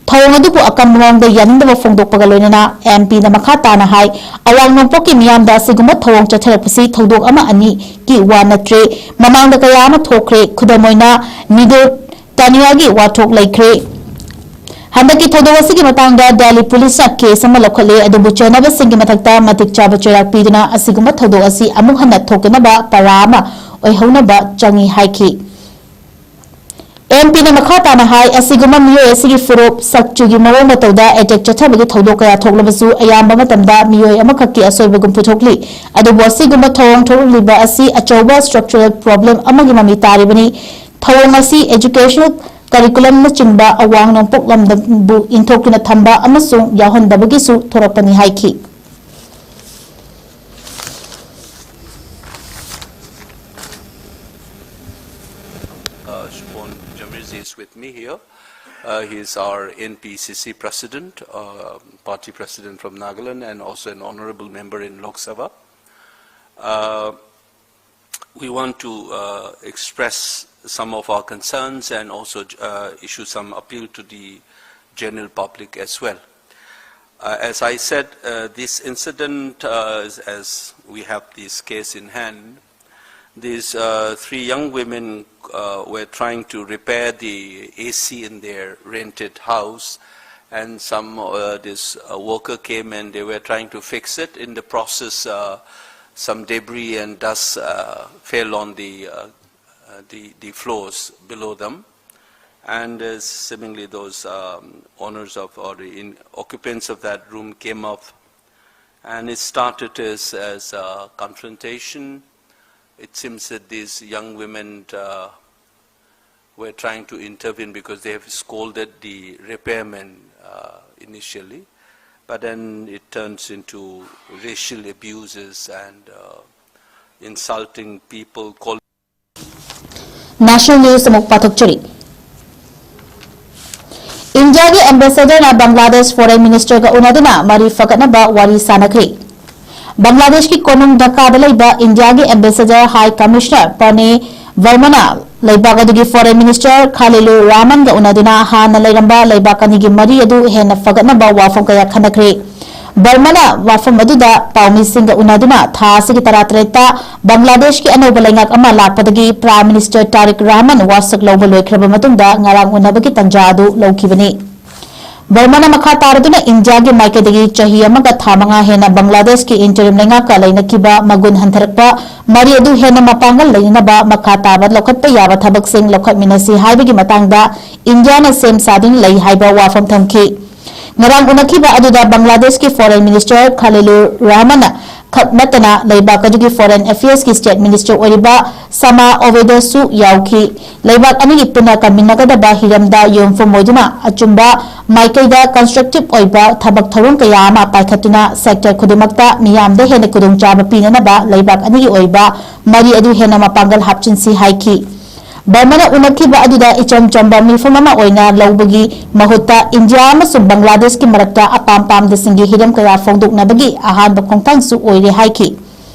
ꯊꯧꯑꯣꯡ ꯑꯗꯨꯕꯨ ꯑꯀꯟꯕ ꯃꯑꯣꯡꯗ ꯌꯥꯅꯤꯡꯗꯕ ꯐꯣꯡꯗꯣꯛꯄꯒ ꯂꯣꯏꯅꯅ MPꯅ ꯃꯈꯥ ꯇꯥꯅ ꯍꯥꯏ, ꯑꯋꯥꯡ ꯅꯣꯡꯄꯣꯛꯀꯤ ꯃꯤꯌꯥꯝꯗ ꯑꯁꯤꯒꯨꯝꯕ ꯊꯧꯑꯣꯡ ꯆꯠꯊꯔꯛꯄꯁꯤ ꯊꯧꯗꯣꯛ ꯑꯃ ꯑꯅꯤꯒꯤ ꯋꯥ ꯅꯠꯇ꯭ꯔꯦ꯫ ꯃꯃꯥꯡꯗ ꯀꯌꯥ ꯑꯃ ꯊꯣꯛꯈ꯭ꯔꯦ꯫ ꯈꯨꯗꯝ ꯑꯣꯏꯅ, ꯃꯤꯗꯣ ꯇꯥꯅꯤꯌꯥꯒꯤ ꯋꯥꯊꯣꯛ ꯂꯩꯈ꯭ꯔꯦ꯫ ꯍꯟꯗꯛꯀꯤ ꯊꯧꯗꯣꯛ ꯑꯁꯤꯒꯤ ꯃꯇꯥꯡꯗ ꯗꯦꯜꯂꯤ ꯄꯨꯂꯤꯁꯅ ꯀꯦꯁ ꯑꯃ ꯂꯧꯈꯠꯂꯦ, ꯑꯗꯨꯕꯨ ꯆꯦꯟꯅꯕꯁꯤꯡꯒꯤ ꯃꯊꯛꯇ ꯃꯇꯤꯛ ꯆꯥꯕ ꯆꯩꯔꯥꯛ ꯄꯤꯗꯨꯅ ꯑꯁꯤꯒꯨꯝꯕ ꯊꯧꯗꯣꯛ ꯑꯁꯤ ꯑꯃꯨꯛ ꯍꯟꯅ ꯊꯣꯛꯇꯅꯕ ꯄꯔꯥ ꯑꯃ ꯑꯣꯏꯍꯧꯅꯕ ꯆꯪꯏ ꯍꯥꯏꯈꯤ꯫ ꯑꯦꯝ ꯄꯤꯅ ꯃꯈꯥ ꯇꯥꯅ ꯍꯥꯏ, ꯑꯁꯤꯒꯨꯝꯕ ꯃꯤꯑꯣꯏ ꯑꯁꯤꯒꯤ ꯐꯨꯔꯨꯞ, ꯁꯛꯆꯨꯒꯤ ꯃꯑꯣꯡ ꯃꯇꯧꯗ ꯑꯦꯇꯦꯛ ꯆꯠꯊꯕꯒꯤ ꯊꯧꯗꯣꯛ ꯀꯌꯥ ꯊꯣꯛꯂꯕꯁꯨ, ꯑꯌꯥꯝꯕ ꯃꯇꯝꯗ ꯃꯤꯑꯣꯏ ꯑꯃꯈꯛꯀꯤ ꯑꯁꯣꯏꯕꯒꯨꯝ ꯄꯨꯊꯣꯛꯂꯤ꯫ ꯑꯗꯨꯕꯨ ꯑꯁꯤꯒꯨꯝꯕ ꯊꯧꯑꯣꯡ ꯊꯣꯛꯂꯛꯂꯤꯕ ꯑꯁꯤ ꯑꯆꯧꯕ structural problem ꯑꯃꯒꯤ ꯃꯃꯤ ꯇꯥꯔꯤꯕꯅꯤ꯫ ꯊꯧꯑꯣꯡ ꯑꯁꯤ educational curriculumꯅꯆꯤꯡꯕ ꯑꯋꯥꯡ ꯅꯣꯡꯄꯣꯛ ꯂꯝꯗꯝꯕꯨ ꯏꯟꯊꯣꯛꯇꯨꯅ ꯊꯝꯕ ꯑꯃꯁꯨꯡ ꯌꯥꯎꯍꯟꯗꯕꯒꯤꯁꯨ ꯊꯣꯔꯛꯄꯅꯤ ꯍꯥꯏꯈꯤ꯫ Uh, Shubham Jamirzi is with me here. Uh, he is our N P C C president, uh, party president from Nagaland, and also an honorable member in Lok Sabha. Uh, we want to uh, express some of our concerns and also uh, issue some appeal to the general public as well. Uh, as I said, uh, this incident, uh, as, as we have this case in hand, these uh, three young women uh, were trying to repair the A C in their rented house, and some uh, this uh, worker came and they were trying to fix it. In the process, uh, some debris and dust uh, fell on the, uh, uh, the the floors below them, and uh, seemingly those um, owners of or the in, occupants of that room came up, and it started as as a confrontation. It seems that these young women uh, were trying to intervene because they have scolded the repairman uh, initially, but then it turns into racial abuses and uh, insulting people, calling National News ꯑꯃꯨꯛ ꯄꯥꯊꯣꯛꯆꯔꯤ꯫ ꯏꯟꯗꯤꯌꯥꯒꯤ ambassadorꯅ Bangladesh foreign ministerꯒ ꯎꯅꯗꯨꯅ ꯃꯔꯤ ꯐꯒꯠꯅꯕ ꯋꯥꯔꯤ ꯁꯥꯅꯈ꯭ꯔꯦ꯫ ꯕꯪꯒ꯭ꯂꯥꯗꯦꯁꯀꯤ ꯀꯣꯅꯨꯡ ꯙꯥꯀꯥꯗ ꯂꯩꯕ ꯏꯟꯗꯤꯌꯥꯒꯤ ambassador High Commissioner ꯄ꯭ꯔꯅꯦ ꯕꯔꯃꯅ ꯂꯩꯕꯥꯛ ꯑꯗꯨꯒꯤ foreign minister ꯈꯥꯂꯤꯂꯨꯔ ꯔꯥꯍꯃꯟꯒ ꯎꯅꯗꯨꯅ ꯍꯥꯟꯅ ꯂꯩꯔꯝꯕ ꯂꯩꯕꯥꯛ ꯑꯅꯤꯒꯤ ꯃꯔꯤ ꯑꯗꯨ ꯍꯦꯟꯅ ꯐꯒꯠꯅꯕ ꯋꯥꯐꯝ ꯀꯌꯥ ꯈꯟꯅꯈ꯭ꯔꯦ꯫ ꯕꯔꯃꯅ ꯋꯥꯐꯝ ꯑꯗꯨꯗ ꯄꯥꯎꯃꯤꯁꯤꯡꯒ ꯎꯅꯗꯨꯅ ꯊꯥ ꯑꯁꯤꯒꯤ ꯇꯔꯥꯇꯔꯦꯠꯇ ꯕꯪꯒ꯭ꯂꯥꯗꯦꯁꯀꯤ ꯑꯅꯧꯕ ꯂꯩꯉꯥꯛ ꯑꯃ ꯂꯥꯛꯄꯗꯒꯤ Prime Minister ꯇꯥꯔꯤꯛ ꯔꯥꯍꯃꯟ ꯋꯥꯁꯛ ꯂꯧꯕ ꯂꯣꯏꯈ꯭ꯔꯕ ꯃꯇꯨꯡꯗ ꯉꯔꯥꯡ ꯎꯅꯕꯒꯤ ꯇꯥꯟꯖꯥ ꯑꯗꯨ ꯂꯧꯈꯤꯕꯅꯤ꯫ ꯕꯔꯃꯥꯅ ꯃꯈꯥ ꯇꯥꯔꯗꯨꯅ ꯏꯟꯗꯤꯌꯥꯒꯤ ꯃꯥꯏꯀꯩꯗꯒꯤ ꯆꯍꯤ ꯑꯃꯒ ꯊꯥ ꯃꯉꯥ ꯍꯦꯟꯅ ꯕꯪꯒ꯭ꯂꯥꯗꯦꯁꯀꯤ interim ꯂꯩꯉꯥꯛꯀ ꯂꯩꯅꯈꯤꯕ ꯃꯒꯨꯟ ꯍꯟꯊꯔꯛꯄ ꯃꯔꯤ ꯑꯗꯨ ꯍꯦꯟꯅ ꯃꯄꯥꯡꯒꯜ ꯂꯩꯅꯅꯕ ꯃꯈꯥ ꯇꯥꯕ ꯂꯧꯈꯠꯄ ꯌꯥꯕ ꯊꯕꯛꯁꯤꯡ ꯂꯧꯈꯠꯃꯤꯟꯅꯁꯤ ꯍꯥꯏꯕꯒꯤ ꯃꯇꯥꯡꯗ ꯏꯟꯗꯤꯌꯥꯅ ꯁꯦꯝ ꯁꯥꯗꯨꯅ ꯂꯩ ꯍꯥꯏꯕ ꯋꯥꯐꯝ ꯊꯝꯈꯤ꯫ ꯉꯔꯥꯡ ꯎꯅꯈꯤꯕ ꯑꯗꯨꯗ ꯕꯪꯒ꯭ꯂꯥꯗꯦꯁꯀꯤ Foreign Minister ꯈꯂꯤꯂꯨꯔ ꯔꯍꯃꯟꯅ ꯈꯛ ꯅꯠꯇꯅ ꯂꯩꯕꯥꯛ ꯑꯗꯨꯒꯤ Foreign Affairsꯀꯤ State Minister ꯑꯣꯏꯔꯤꯕ ꯁꯃꯥ ꯑꯣꯕꯦꯗꯁꯨ ꯌꯥꯎꯈꯤ꯫ ꯂꯩꯕꯥꯛ ꯑꯅꯤꯒꯤ ꯄꯨꯟꯅ ꯀꯟꯃꯤꯟꯅꯒꯗꯕ ꯍꯤꯔꯝꯗ ꯌꯨꯝꯐꯝ ꯑꯣꯏꯗꯨꯅ ꯑꯆꯨꯝꯕ ꯃꯥꯏꯀꯩꯗ constructive ꯑꯣꯏꯕ ꯊꯕꯛ ꯊꯧꯔꯝ ꯀꯌꯥ ꯑꯃ ꯄꯥꯏꯈꯠꯇꯨꯅ sector ꯈꯨꯗꯤꯡꯃꯛꯇ ꯃꯤꯌꯥꯝꯗ ꯍꯦꯟꯅ ꯈꯨꯗꯣꯡꯆꯥꯕ ꯄꯤꯅꯅꯕ ꯂꯩꯕꯥꯛ ꯑꯅꯤꯒꯤ ꯑꯣꯏꯕ ꯃꯔꯤ ꯑꯗꯨ ꯍꯦꯟꯅ ꯃꯄꯥꯡꯒꯜ ꯍꯥꯞꯆꯤꯟꯁꯤ ꯍꯥꯏꯈꯤ꯫ ꯕꯔꯃꯥꯅ ꯎꯅꯈꯤꯕ ꯑꯗꯨꯗ ꯏꯆꯝ ꯆꯝꯕ ꯃꯤꯐꯝ ꯑꯃ ꯑꯣꯏꯅ ꯂꯧꯕꯒꯤ ꯃꯍꯨꯠꯇ ꯏꯟꯗꯤꯌꯥ ꯑꯃꯁꯨꯡ ꯕꯪꯒ꯭ꯂꯥꯗꯦꯁꯀꯤ ꯃꯔꯛꯇ ꯑꯄꯥꯝ ꯄꯥꯝꯗꯁꯤꯡꯒꯤ ꯍꯤꯔꯝ ꯀꯌꯥ ꯐꯣꯡꯗꯣꯛꯅꯕꯒꯤ ꯑꯍꯥꯟꯕ ꯈꯣꯡꯊꯥꯡꯁꯨ ꯑꯣꯏꯔꯦ ꯍꯥꯏꯈꯤ꯫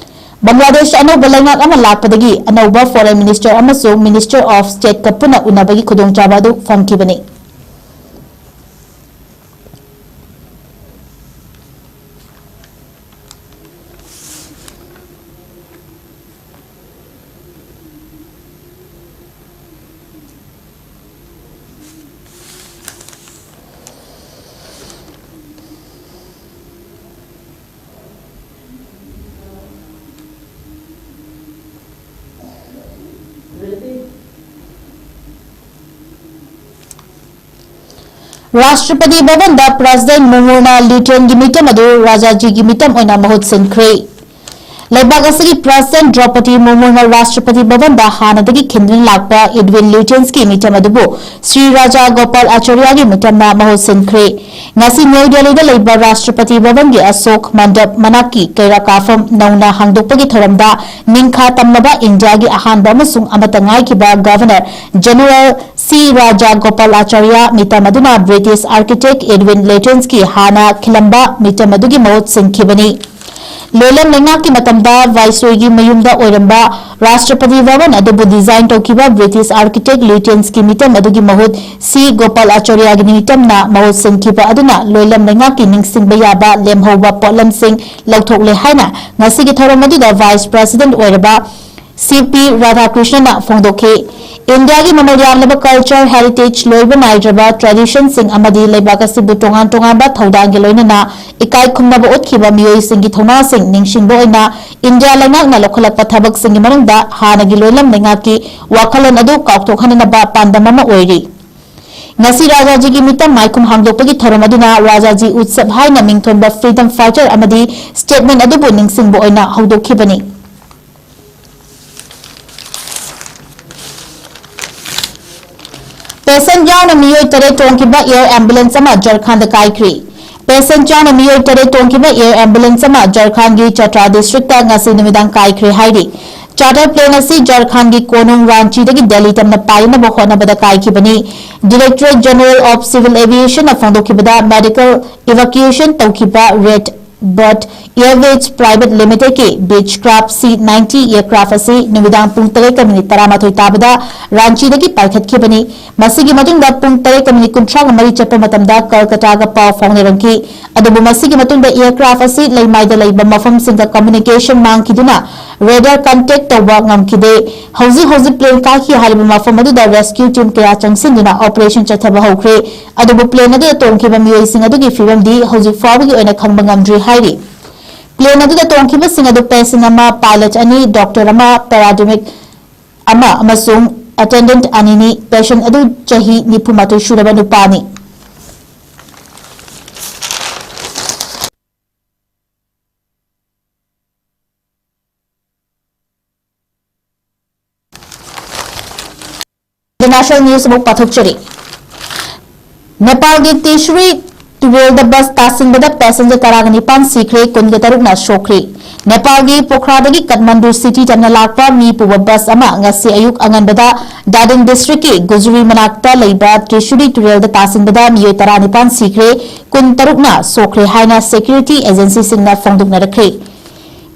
ꯕꯪꯒ꯭ꯂꯥꯗꯦꯁ ꯑꯅꯧꯕ ꯂꯩꯉꯥꯛ ꯑꯃ ꯂꯥꯛꯄꯗꯒꯤ ꯑꯅꯧꯕ Foreign Minister ꯑꯃꯁꯨꯡ Minister of Stateꯀ ꯄꯨꯟꯅ ꯎꯅꯕꯒꯤ ꯈꯨꯗꯣꯡꯆꯥꯕ ꯑꯗꯨ ꯐꯪꯈꯤꯕꯅꯤ꯫ ꯔꯥꯁꯇ꯭ꯔꯄꯇꯤ ꯚꯕꯟꯗ ꯄ꯭ꯔꯦꯁꯤꯗꯦꯟꯠ ꯃꯨꯔꯃꯨꯅ ꯂꯤꯌꯨꯇꯦꯟꯒꯤ ꯃꯤꯇꯝ ꯑꯗꯨ ꯔꯥꯖꯥꯖꯤꯒꯤ ꯃꯤꯇꯝ ꯑꯣꯏꯅ ꯃꯍꯨꯠ ꯁꯤꯟꯈ꯭ꯔꯦ꯫ ꯂꯩꯕꯥꯛ ꯑꯁꯤꯒꯤ ꯄ꯭ꯔꯦꯁꯤꯗꯦꯟꯠ ꯗ꯭ꯔꯧꯄꯗꯤ ꯃꯨꯔꯃꯨꯅ ꯔꯥꯁꯇ꯭ꯔꯄꯇꯤ ꯚꯕꯟꯗ ꯍꯥꯟꯅꯗꯒꯤ ꯈꯤꯟꯗꯨꯅ ꯂꯥꯛꯄ ꯏꯗꯋꯤꯟ ꯂꯤꯌꯨꯇꯦꯟꯁꯀꯤ ꯃꯤꯇꯝ ꯑꯗꯨꯕꯨ ꯁ꯭ꯔꯤ ꯔꯥꯖꯥ ꯒꯣꯄꯥꯜ ꯑꯥꯆꯥꯔꯌꯒꯤ ꯃꯤꯇꯝꯅ ꯃꯍꯨꯠ ꯁꯤꯟꯈ꯭ꯔꯦ꯫ ꯉꯁꯤ ꯅ꯭ꯌꯨ ꯗꯦꯜꯂꯤꯗ ꯂꯩꯕ ꯔꯥꯁꯇ꯭ꯔꯄꯇꯤ ꯚꯕꯟꯒꯤ ꯑꯁꯣꯛ ꯃꯟꯗꯞ ꯃꯅꯥꯛꯀꯤ ꯀꯩꯔꯥꯛ ꯀꯥꯐꯝ ꯅꯧꯅ ꯍꯥꯡꯗꯣꯛꯄꯒꯤ ꯊꯧꯔꯝꯗ ꯅꯤꯡꯈꯥ ꯇꯝꯂꯕ ꯏꯟꯗꯤꯌꯥꯒꯤ ꯑꯍꯥꯟꯕ ꯑꯃꯁꯨꯡ ꯑꯃꯠꯇ ꯉꯥꯏꯈꯤꯕ ꯒꯚꯔꯅꯔ ꯖꯦꯅꯔꯦꯜ ꯁꯤ ꯔꯥꯖꯥ ꯒꯣꯄꯥꯜ ꯑꯥꯆꯥꯔꯌ ꯃꯤꯇꯝ ꯑꯗꯨꯅ ꯕ꯭ꯔꯤꯇꯤꯁ ꯑꯥꯔꯀꯤꯇꯦꯛ ꯏꯗꯋꯤꯟ ꯂꯤꯌꯨꯇꯦꯟꯁꯀꯤ ꯍꯥꯟꯅ ꯈꯤꯜꯂꯝꯕ ꯃꯤꯇꯝ ꯑꯗꯨꯒꯤ ꯃꯍꯨꯠ ꯁꯤꯟꯈꯤꯕꯅꯤ꯫ ꯂꯣꯏꯂꯝ ꯂꯩꯉꯥꯛꯀꯤ ꯃꯇꯝꯗ ꯚꯥꯏꯁꯔꯣꯏꯒꯤ ꯃꯌꯨꯝꯗ ꯑꯣꯏꯔꯝꯕ ꯔꯥꯁꯇ꯭ꯔꯄꯇꯤ ꯚꯕꯟ ꯑꯗꯨꯕꯨ ꯗꯤꯖꯥꯏꯟ ꯇꯧꯈꯤꯕ ꯕ꯭ꯔꯤꯇꯤꯁ ꯑꯥꯔꯀꯤꯇꯦꯛ ꯂꯤꯌꯨꯇꯦꯟꯁꯀꯤ ꯃꯤꯇꯝ ꯑꯗꯨꯒꯤ ꯃꯍꯨꯠ ꯁꯤ ꯒꯣꯄꯥꯜ ꯑꯥꯆꯥꯔꯌꯒꯤ ꯃꯤꯇꯝꯅ ꯃꯍꯨꯠ ꯁꯤꯟꯈꯤꯕ ꯑꯗꯨꯅ ꯂꯣꯏꯂꯝ ꯂꯩꯉꯥꯛꯀꯤ ꯅꯤꯡꯁꯤꯡꯕ ꯌꯥꯕ ꯂꯦꯝꯍꯧꯕ ꯄꯣꯠꯂꯝꯁꯤꯡ ꯂꯧꯊꯣꯛꯂꯦ ꯍꯥꯏꯅ ꯉꯁꯤꯒꯤ ꯊꯧꯔꯝ ꯑꯗꯨꯗ ꯚꯥꯏꯁ ꯄ꯭ꯔꯦꯁꯤꯗꯦꯟꯠ ꯑꯣꯏꯔꯕ ꯁꯤ ꯄꯤ ꯔꯥꯙꯥꯀ꯭ꯔꯤꯁꯅꯅ ꯐꯣꯡꯗꯣꯛꯈꯤ꯫ ꯏꯟꯗꯤꯌꯥꯒꯤ ꯃꯃꯜ ꯌꯥꯝꯂꯕ culture heritage, ꯂꯣꯏꯕ ꯅꯥꯏꯗ꯭ꯔꯕ traditionꯁꯤꯡ ꯑꯃꯗꯤ ꯂꯩꯕꯥꯛ ꯑꯁꯤꯕꯨ ꯇꯣꯉꯥꯟ ꯇꯣꯉꯥꯟꯕ ꯊꯧꯗꯥꯡꯒꯤ ꯂꯣꯏꯅꯅ ꯏꯀꯥꯏ ꯈꯨꯝꯅꯕ ꯎꯠꯈꯤꯕ ꯃꯤꯑꯣꯏꯁꯤꯡꯒꯤ ꯊꯧꯅꯥꯁꯤꯡ ꯅꯤꯡꯁꯤꯡꯕ ꯑꯣꯏꯅ ꯏꯟꯗꯤꯌꯥ ꯂꯩꯉꯥꯛꯅ ꯂꯧꯈꯠꯂꯛꯄ ꯊꯕꯛꯁꯤꯡꯒꯤ ꯃꯅꯨꯡꯗ ꯍꯥꯟꯅꯒꯤ ꯂꯣꯏꯂꯝ ꯂꯩꯉꯥꯛꯀꯤ ꯋꯥꯈꯜꯂꯣꯟ ꯑꯗꯨ ꯀꯥꯎꯊꯣꯛꯍꯟꯅꯅꯕ ꯄꯥꯟꯗꯝ ꯑꯃ ꯑꯣꯏꯔꯤ꯫ ꯉꯁꯤ ꯔꯥꯖꯥꯖꯤꯒꯤ ꯃꯤꯇꯝ ꯃꯥꯏꯈꯨꯝ ꯍꯥꯡꯗꯣꯛꯄꯒꯤ ꯊꯧꯔꯝ ꯑꯗꯨꯅ ꯔꯥꯖꯥꯖꯤ ꯎꯠꯁꯕ ꯍꯥꯏꯅ ꯃꯤꯡꯊꯣꯟꯕ freedom fighter ꯑꯃꯗꯤ statement ꯑꯗꯨꯕꯨ ꯅꯤꯡꯁꯤꯡꯕ ꯑꯣꯏꯅ ꯍꯧꯗꯣꯛꯈꯤꯕꯅꯤ꯫ Patient ꯌꯥꯎꯅ ꯃꯤꯑꯣꯏ ꯇꯔꯦꯠ ꯇꯣꯡꯈꯤꯕ air ambulance ꯑꯃ ꯖꯔꯈꯥꯟꯗ ꯀꯥꯏꯈ꯭ꯔꯤ꯫ Patient ꯌꯥꯎꯅ ꯃꯤꯑꯣꯏ ꯇꯔꯦꯠ ꯇꯣꯡꯈꯤꯕ air ambulance ꯑꯃ ꯖꯔꯈꯥꯟꯒꯤ ꯆꯇ꯭ꯔꯥ districtꯇ ꯉꯁꯤ ꯅꯨꯃꯤꯗꯥꯡ ꯀꯥꯏꯈ꯭ꯔꯦ ꯍꯥꯏꯔꯤ꯫ Charter plane ꯑꯁꯤ ꯖꯔꯈꯥꯟꯒꯤ ꯀꯣꯅꯨꯡ ꯔꯥꯟꯆꯤꯗꯒꯤ ꯗꯦꯜꯂꯤ ꯇꯝꯅ ꯄꯥꯏꯅꯕ ꯍꯣꯠꯅꯕꯗ ꯀꯥꯏꯈꯤꯕꯅꯤ꯫ Directorate General of Civil Aviationꯅ ꯐꯣꯡꯗꯣꯛꯈꯤꯕꯗ, medical evacuation ꯇꯧꯈꯤꯕ Red Bird Airways Private Limitedꯀꯤ Beechcraft C ninety aircraft ꯑꯁꯤ ꯅꯨꯃꯤꯗꯥꯡ ꯄꯨꯡ ꯇꯔꯦꯠꯀ ꯃꯤꯅꯤꯠ ꯇꯔꯥꯃꯥꯊꯣꯏ ꯇꯥꯕꯗ ꯔꯥꯟꯆꯤꯗꯒꯤ ꯄꯥꯏꯈꯠꯈꯤꯕꯅꯤ꯫ ꯃꯁꯤꯒꯤ ꯃꯇꯨꯡꯗ ꯄꯨꯡ ꯇꯔꯦꯠꯀ ꯃꯤꯅꯤꯠ ꯀꯨꯟꯊ꯭ꯔꯥꯒ ꯃꯔꯤ ꯆꯠꯄ ꯃꯇꯝꯗ ꯀꯜꯀꯇꯥꯒ ꯄꯥꯎ ꯐꯥꯎꯅꯔꯝꯈꯤ꯫ ꯑꯗꯨꯕꯨ ꯃꯁꯤꯒꯤ ꯃꯇꯨꯡꯗ aircraft ꯑꯁꯤ ꯂꯩꯃꯥꯏꯗ ꯂꯩꯕ ꯃꯐꯝꯁꯤꯡꯒ communication ꯃꯥꯡꯈꯤꯗꯨꯅ radar contact ꯇꯧꯕ ꯉꯝꯈꯤꯗꯦ꯫ ꯍꯧꯖꯤꯛ ꯍꯧꯖꯤꯛ plane ꯀꯥꯏꯈꯤ ꯍꯥꯏꯔꯤꯕ ꯃꯐꯝ ꯑꯗꯨꯗ rescue team ꯀꯌꯥ ꯆꯪꯁꯤꯟꯗꯨꯅ operation ꯆꯠꯊꯕ ꯍꯧꯈ꯭ꯔꯦ꯫ ꯑꯗꯨꯕꯨ plane ꯑꯗꯨꯗ ꯇꯣꯡꯈꯤꯕ ꯃꯤꯑꯣꯏꯁꯤꯡ ꯑꯗꯨꯒꯤ ꯐꯤꯕꯝꯗꯤ ꯍꯧꯖꯤꯛ ꯐꯥꯎꯕꯒꯤ ꯑꯣꯏꯅ ꯈꯪꯕ ꯉꯝꯗ꯭ꯔꯤ ꯍꯥꯏꯔꯤ꯫ Plane ꯑꯗꯨꯗ ꯇꯣꯡꯈꯤꯕꯁꯤꯡ ꯑꯗꯨ patient ꯑꯃ, pilot ꯑꯅꯤ, doctor ꯑꯃ, paramedic ꯑꯃ ꯑꯃꯁꯨꯡ attendant ꯑꯅꯤꯅꯤ꯫ Patient ꯑꯗꯨ ꯆꯍꯤ ꯅꯤꯐꯨ ꯃꯥꯊꯣꯏ ꯁꯨꯔꯕ ꯅꯨꯄꯥꯅꯤ꯫ International news ꯑꯃꯨꯛ ꯄꯥꯊꯣꯛꯆꯔꯤ꯫ ꯅꯦꯄꯥꯜꯒꯤ ꯇ꯭ꯔꯤꯁꯨꯔꯤ ꯇꯨꯔꯦꯜꯗ bus ꯇꯥꯁꯤꯟꯕꯗ passenger ꯇꯔꯥꯒ ꯅꯤꯄꯥꯟ ꯁꯤꯈ꯭ꯔꯦ, ꯀꯨꯟꯒ ꯇꯔꯨꯛꯅ ꯁꯣꯛꯈ꯭ꯔꯦ꯫ ꯅꯦꯄꯥꯜꯒꯤ ꯄꯣꯈ꯭ꯔꯥꯗꯒꯤ ꯀꯥꯊꯃꯟꯗꯨ city ꯇꯝꯅ ꯂꯥꯛꯄ ꯃꯤ ꯄꯨꯕ bus ꯑꯃ ꯉꯁꯤ ꯑꯌꯨꯛ ꯑꯉꯟꯕꯗ ꯗꯥꯗꯤꯡ districtꯀꯤ ꯒꯨꯖꯔꯤ ꯃꯅꯥꯛꯇ ꯂꯩꯕ ꯇ꯭ꯔꯤꯁꯨꯔꯤ ꯇꯨꯔꯦꯜꯗ ꯇꯥꯁꯤꯟꯕꯗ ꯃꯤꯑꯣꯏ ꯇꯔꯥꯅꯤꯄꯥꯟ ꯁꯤꯈ꯭ꯔꯦ, ꯀꯨꯟꯇꯔꯨꯛꯅ ꯁꯣꯛꯈ꯭ꯔꯦ ꯍꯥꯏꯅ security agencyꯁꯤꯡꯅ ꯐꯣꯡꯗꯣꯛꯅꯔꯛꯈ꯭ꯔꯦ꯫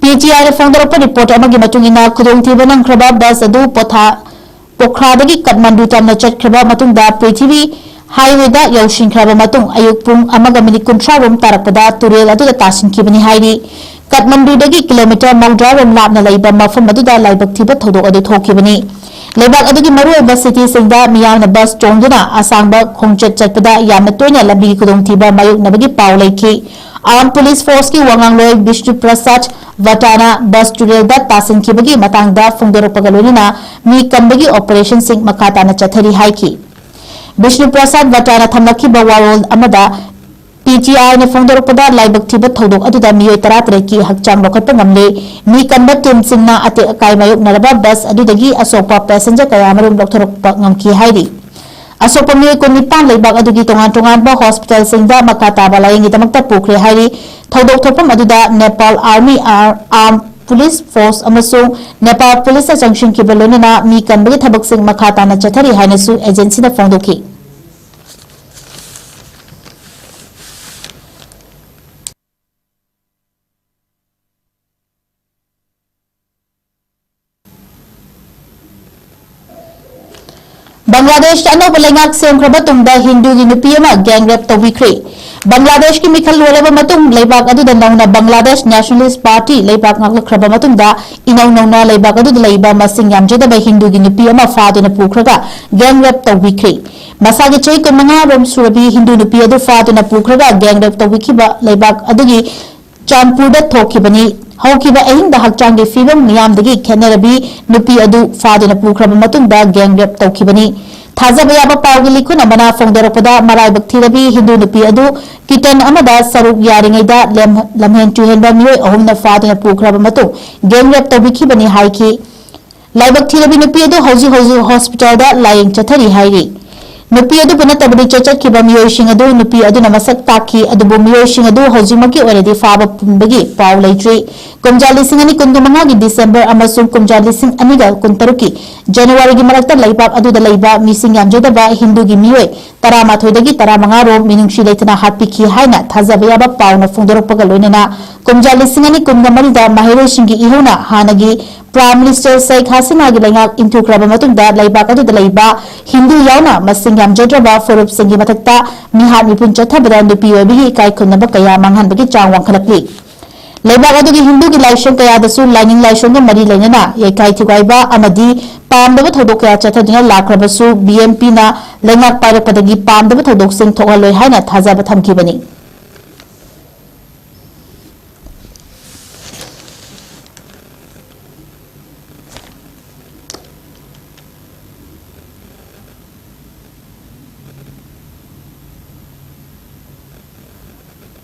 P T Iꯅ ꯐꯣꯡꯗꯣꯔꯛꯄ report ꯑꯃꯒꯤ ꯃꯇꯨꯡ ꯏꯟꯅ, ꯈꯨꯗꯣꯡꯊꯤꯕ ꯅꯪꯈ꯭ꯔꯕ bus ꯑꯗꯨ ꯄꯣꯊꯥ ꯄꯣꯈ꯭ꯔꯥꯗꯒꯤ ꯀꯥꯊꯃꯟꯗꯨ ꯇꯝꯅ ꯆꯠꯈ꯭ꯔꯕ ꯃꯇꯨꯡꯗ ꯄ꯭ꯔꯤꯊꯤꯕꯤ highwayꯗ ꯌꯧꯁꯤꯟꯈ꯭ꯔꯕ ꯃꯇꯨꯡ ꯑꯌꯨꯛ ꯄꯨꯡ ꯑꯃꯒ ꯃꯤꯅꯤꯠ ꯀꯨꯟꯊ꯭ꯔꯥ ꯔꯣꯝ ꯇꯥꯔꯛꯄꯗ ꯇꯨꯔꯦꯜ ꯑꯗꯨꯗ ꯇꯥꯁꯤꯟꯈꯤꯕꯅꯤ ꯍꯥꯏꯔꯤ꯫ ꯀꯥꯊꯃꯟꯗꯨꯗꯒꯤ ꯀꯤꯂꯣꯃꯤꯇꯔ ꯃꯧꯗ꯭ꯔꯥ ꯔꯣꯝ ꯂꯥꯞꯅ ꯂꯩꯕ ꯃꯐꯝ ꯑꯗꯨꯗ ꯂꯥꯏꯕꯛ ꯊꯤꯕ ꯊꯧꯗꯣꯛ ꯑꯗꯨ ꯊꯣꯛꯈꯤꯕꯅꯤ꯫ ꯂꯩꯕꯥꯛ ꯑꯗꯨꯒꯤ ꯃꯔꯨꯑꯣꯏꯕ ꯁꯤꯇꯤꯁꯤꯡꯗ ꯃꯤꯌꯥꯝꯅ ꯕꯁ ꯇꯣꯡꯗꯨꯅ ꯑꯁꯥꯡꯕ ꯈꯣꯡꯆꯠ ꯆꯠꯄꯗ ꯌꯥꯝꯅ ꯇꯣꯏꯅ ꯂꯝꯕꯤꯒꯤ ꯈꯨꯗꯣꯡꯊꯤꯕ ꯃꯥꯌꯣꯛꯅꯕꯒꯤ ꯄꯥꯎ ꯂꯩꯈꯤ꯫ ꯑꯥꯔꯝ ꯄꯨꯂꯤꯁ ꯐꯣꯔꯁꯀꯤ ꯋꯥꯉꯥꯡꯂꯣꯏ ꯕꯤꯁꯅꯨ ꯄ꯭ꯔꯁꯥꯗ ꯚꯇꯥꯅ ꯕꯁ ꯇꯨꯔꯦꯜꯗ ꯇꯥꯁꯤꯟꯈꯤꯕꯒꯤ ꯃꯇꯥꯡꯗ ꯐꯣꯡꯗꯣꯔꯛꯄꯒ ꯂꯣꯏꯅꯅ ꯃꯤ ꯀꯟꯕꯒꯤ ꯑꯣꯄꯔꯦꯁꯟꯁꯤꯡ ꯃꯈꯥ ꯇꯥꯅ ꯆꯠꯊꯔꯤ ꯍꯥꯏꯈꯤ꯫ ꯕꯤꯁꯅꯨ ꯄ꯭ꯔꯁꯥꯗ ꯚꯇꯥꯅ ꯊꯝꯂꯛꯈꯤꯕ ꯋꯥꯔꯣꯜ ꯑꯃꯗ, ꯄꯤ ꯇꯤ ꯑꯥꯏꯅ ꯐꯣꯡꯗꯣꯔꯛꯄꯗ, ꯂꯥꯏꯕꯛ ꯊꯤꯕ ꯊꯧꯗꯣꯛ ꯑꯗꯨꯗ ꯃꯤꯑꯣꯏ ꯇꯔꯥꯇꯔꯦꯠꯀꯤ ꯍꯛꯆꯥꯡ ꯂꯧꯈꯠꯄ ꯉꯝꯂꯦ꯫ ꯃꯤ ꯀꯟꯕ ꯇꯤꯝꯁꯤꯡꯅ ꯑꯇꯦꯛ ꯑꯀꯥꯏ ꯃꯥꯌꯣꯛꯅꯔꯕ ꯕꯁ ꯑꯗꯨꯗꯒꯤ ꯑꯁꯣꯛꯄ ꯄꯦꯁꯦꯟꯖꯔ ꯀꯌꯥ ꯑꯃꯔꯣꯝ ꯂꯧꯊꯣꯔꯛꯄ ꯉꯝꯈꯤ ꯍꯥꯏꯔꯤ꯫ ꯑꯁꯣꯛꯄ ꯃꯤꯑꯣꯏ ꯀꯨꯟꯅꯤꯄꯥꯟ ꯂꯩꯕꯥꯛ ꯑꯗꯨꯒꯤ ꯇꯣꯉꯥꯟ ꯇꯣꯉꯥꯟꯕ ꯍꯣꯁꯄꯤꯇꯥꯜꯁꯤꯡꯗ ꯃꯈꯥ ꯇꯥꯕ ꯂꯥꯌꯦꯡꯒꯤꯗꯃꯛꯇ ꯄꯨꯈ꯭ꯔꯦ ꯍꯥꯏꯔꯤ꯫ ꯊꯧꯗꯣꯛ ꯊꯣꯛꯐꯝ ꯑꯗꯨꯗ ꯅꯦꯄꯥꯜ ꯑꯥꯔꯃꯤ, ꯑꯥꯔ-, ꯑꯥꯔꯝ ꯄꯨꯂꯤꯁ ꯐꯣꯔꯁ ꯑꯃꯁꯨꯡ ꯅꯦꯄꯥꯜ ꯄꯨꯂꯤꯁꯅ ꯆꯪꯁꯤꯟꯈꯤꯕ ꯂꯣꯏꯅꯅ ꯃꯤ ꯀꯟꯕꯒꯤ ꯊꯕꯛꯁꯤꯡ ꯃꯈꯥ ꯇꯥꯅ ꯆꯠꯊꯔꯤ ꯍꯥꯏꯅꯁꯨ ꯑꯦꯖꯦꯟꯁꯤꯅ ꯐꯣꯡꯗꯣꯛꯈꯤ꯫ ꯕꯪꯒ꯭ꯂꯥꯗꯦꯁꯇ ꯑꯅꯧꯕ ꯂꯩꯉꯥꯛ ꯁꯦꯝꯈ꯭ꯔꯕ ꯇꯨꯡꯗ ꯍꯤꯟꯗꯨꯒꯤ ꯅꯨꯄꯤ ꯑꯃ ꯒꯦꯡ ꯔꯦꯞ ꯇꯧꯕꯤꯈ꯭ꯔꯦ꯫ ꯕꯪꯒ꯭ꯂꯥꯗꯦꯁꯀꯤ ꯃꯤꯈꯜ ꯂꯣꯜꯂꯕ ꯃꯇꯨꯡ, ꯂꯩꯕꯥꯛ ꯑꯗꯨꯗ ꯅꯧꯅ ꯕꯪꯒ꯭ꯂꯥꯗꯦꯁ ꯅꯦꯁꯅꯦꯂꯤꯁ ꯄꯥꯔꯇꯤ ꯂꯩꯕꯥꯛ ꯉꯥꯛꯂꯛꯈ꯭ꯔꯕ ꯃꯇꯨꯡꯗ, ꯏꯅꯧ ꯅꯧꯅ ꯂꯩꯕꯥꯛ ꯑꯗꯨꯗ ꯂꯩꯕ ꯃꯁꯤꯡ ꯌꯥꯝꯖꯗꯕ ꯍꯤꯟꯗꯨꯒꯤ ꯅꯨꯄꯤ ꯑꯃ ꯐꯥꯗꯨꯅ ꯄꯨꯈ꯭ꯔꯒ ꯒꯦꯡ ꯔꯦꯞ ꯇꯧꯕꯤꯈ꯭ꯔꯦ꯫ ꯃꯁꯥꯒꯤ ꯆꯍꯤ ꯀꯨꯟꯃꯉꯥ ꯔꯣꯝ ꯁꯨꯔꯕꯤ ꯍꯤꯟꯗꯨ ꯅꯨꯄꯤ ꯑꯗꯨ ꯐꯥꯗꯨꯅ ꯄꯨꯈ꯭ꯔꯒ ꯒꯦꯡ ꯔꯦꯞ ꯇꯧꯕꯤꯈꯤꯕ ꯂꯩꯕꯥꯛ ꯑꯗꯨꯒꯤ ꯆꯥꯟꯄꯨꯔꯗ ꯊꯣꯛꯈꯤꯕꯅꯤ꯫ ꯍꯧꯈꯤꯕ ꯑꯍꯤꯡꯗ ꯍꯛꯆꯥꯡꯒꯤ ꯐꯤꯕꯝ ꯃꯤꯌꯥꯝꯗꯒꯤ ꯈꯦꯠꯅꯔꯕꯤ ꯅꯨꯄꯤ ꯑꯗꯨ ꯐꯥꯗꯨꯅ ꯄꯨꯈ꯭ꯔꯕ ꯃꯇꯨꯡꯗ ꯒꯦꯡ ꯔꯦꯞ ꯇꯧꯈꯤꯕꯅꯤ꯫ ꯊꯥꯖꯕ ꯌꯥꯕ ꯄꯥꯎꯒꯤ ꯂꯤꯈꯨꯟ ꯑꯃꯅ ꯐꯣꯡꯗꯣꯔꯛꯄꯗ, ꯃꯔꯥꯏꯕꯛ ꯊꯤꯔꯕꯤ ꯍꯤꯟꯗꯨ ꯅꯨꯄꯤ ꯑꯗꯨ ꯀꯤꯇꯟ ꯑꯃꯗ ꯁꯔꯨꯛ ꯌꯥꯔꯤꯉꯩꯗ ꯂꯦꯝ-, ꯂꯝꯍꯦꯟ ꯇꯨꯍꯦꯟꯕ ꯃꯤꯑꯣꯏ ꯑꯍꯨꯝꯅ ꯐꯥꯗꯨꯅ ꯄꯨꯈ꯭ꯔꯕ ꯃꯇꯨꯡ ꯒꯦꯡ ꯔꯦꯞ ꯇꯧꯕꯤꯈꯤꯕꯅꯤ ꯍꯥꯏꯈꯤ꯫ ꯂꯥꯏꯕꯛ ꯊꯤꯔꯕꯤ ꯅꯨꯄꯤ ꯑꯗꯨ ꯍꯧꯖꯤꯛ ꯍꯧꯖꯤꯛ ꯍꯣꯁꯄꯤꯇꯥꯜꯗ ꯂꯥꯌꯦꯡ ꯆꯠꯊꯔꯤ ꯍꯥꯏꯔꯤ꯫ ꯅꯨꯄꯤ ꯑꯗꯨꯕꯨ ꯅꯠꯇꯕ ꯂꯤꯆꯠ ꯆꯠꯈꯤꯕ ꯃꯤꯑꯣꯏꯁꯤꯡ ꯑꯗꯨ ꯅꯨꯄꯤ ꯑꯗꯨꯅ ꯃꯁꯛ ꯇꯥꯛꯈꯤ, ꯑꯗꯨꯕꯨ ꯃꯤꯑꯣꯏꯁꯤꯡ ꯑꯗꯨ ꯍꯧꯖꯤꯛꯃꯛꯀꯤ ꯑꯣꯏꯅꯗꯤ ꯐꯥꯕ ꯐꯪꯕꯒꯤ ꯄꯥꯎ ꯂꯩꯇ꯭ꯔꯤ꯫ ꯀꯨꯝꯖꯥ ꯂꯤꯁꯤꯡ ꯑꯅꯤ ꯀꯨꯟꯃꯉꯥꯒꯤ ꯗꯤꯁꯦꯝꯕꯔ ꯑꯃꯁꯨꯡ ꯀꯨꯝꯖꯥ ꯂꯤꯁꯤꯡ ꯑꯅꯤꯒ ꯀꯨꯟꯇꯔꯨꯛꯀꯤ ꯖꯅꯋꯥꯔꯤꯒꯤ ꯃꯔꯛꯇ ꯂꯩꯕꯥꯛ ꯑꯗꯨꯗ ꯂꯩꯕ ꯃꯤꯁꯤꯡ ꯌꯥꯝꯖꯗꯕ ꯍꯤꯟꯗꯨꯒꯤ ꯃꯤꯑꯣꯏ ꯇꯔꯥꯃꯥꯊꯣꯏꯗꯒꯤ ꯇꯔꯥꯃꯉꯥ ꯔꯣꯝ ꯃꯤꯅꯨꯡꯁꯤ ꯂꯩꯇꯅ ꯍꯥꯠꯄꯤꯈꯤ ꯍꯥꯏꯅ ꯊꯥꯖꯕ ꯌꯥꯕ ꯄꯥꯎꯅ ꯐꯣꯡꯗꯣꯔꯛꯄꯒ ꯂꯣꯏꯅꯅ, ꯀꯨꯝꯖꯥ ꯂꯤꯁꯤꯡ ꯑꯅꯤ ꯀꯨꯟꯒ ꯃꯔꯤꯗ ꯃꯍꯩꯔꯣꯏꯁꯤꯡꯒꯤ ꯏꯍꯧꯅ ꯍꯥꯟꯅꯒꯤ ꯄ꯭ꯔꯥꯏꯝ ꯃꯤꯅꯤꯁꯇꯔ ꯁꯦꯈ ꯍꯁꯤꯅꯥꯒꯤ ꯂꯩꯉꯥꯛ ꯏꯟꯊꯨꯈ꯭ꯔꯕ ꯃꯇꯨꯡꯗ ꯂꯩꯕꯥꯛ ꯑꯗꯨꯗ ꯂꯩꯕ ꯍꯤꯟꯗꯨ ꯌꯥꯎꯅ ꯃꯁꯤꯡ ꯌꯥꯝꯖꯗ꯭ꯔꯕ ꯐꯨꯔꯨꯞꯁꯤꯡꯒꯤ ꯃꯊꯛꯇ ꯃꯤꯍꯥꯠ ꯃꯤꯄꯨꯟ ꯆꯠꯊꯕꯗ ꯅꯨꯄꯤ ꯑꯣꯏꯕꯒꯤ ꯏꯀꯥꯏ ꯈꯨꯝꯅꯕ ꯀꯌꯥ ꯃꯥꯡꯍꯟꯕꯒꯤ ꯆꯥꯡ ꯋꯥꯡꯈꯠꯂꯛꯂꯤ꯫ ꯂꯩꯕꯥꯛ ꯑꯗꯨꯒꯤ ꯍꯤꯟꯗꯨꯒꯤ ꯂꯥꯏꯁꯪ ꯀꯌꯥꯗꯁꯨ ꯂꯥꯏꯅꯤꯡ ꯂꯥꯏꯁꯣꯟꯒ ꯃꯔꯤ ꯂꯩꯅꯅ ꯌꯩꯈꯥꯏ ꯊꯤꯒꯥꯏꯕ ꯑꯃꯗꯤ ꯄꯥꯝꯗꯕ ꯊꯧꯗꯣꯛ ꯀꯌꯥ ꯆꯠꯊꯗꯨꯅ ꯂꯥꯛꯈ꯭ꯔꯕꯁꯨ, ꯕꯤ ꯑꯦꯝ ꯄꯤꯅ ꯂꯩꯉꯥꯛ ꯄꯥꯏꯔꯛꯄꯗꯒꯤ ꯄꯥꯝꯗꯕ ꯊꯧꯗꯣꯛꯁꯤꯡ ꯊꯣꯛꯍꯜꯂꯣꯏ ꯍꯥꯏꯅ ꯊꯥꯖꯕ ꯊꯝꯈꯤꯕꯅꯤ꯫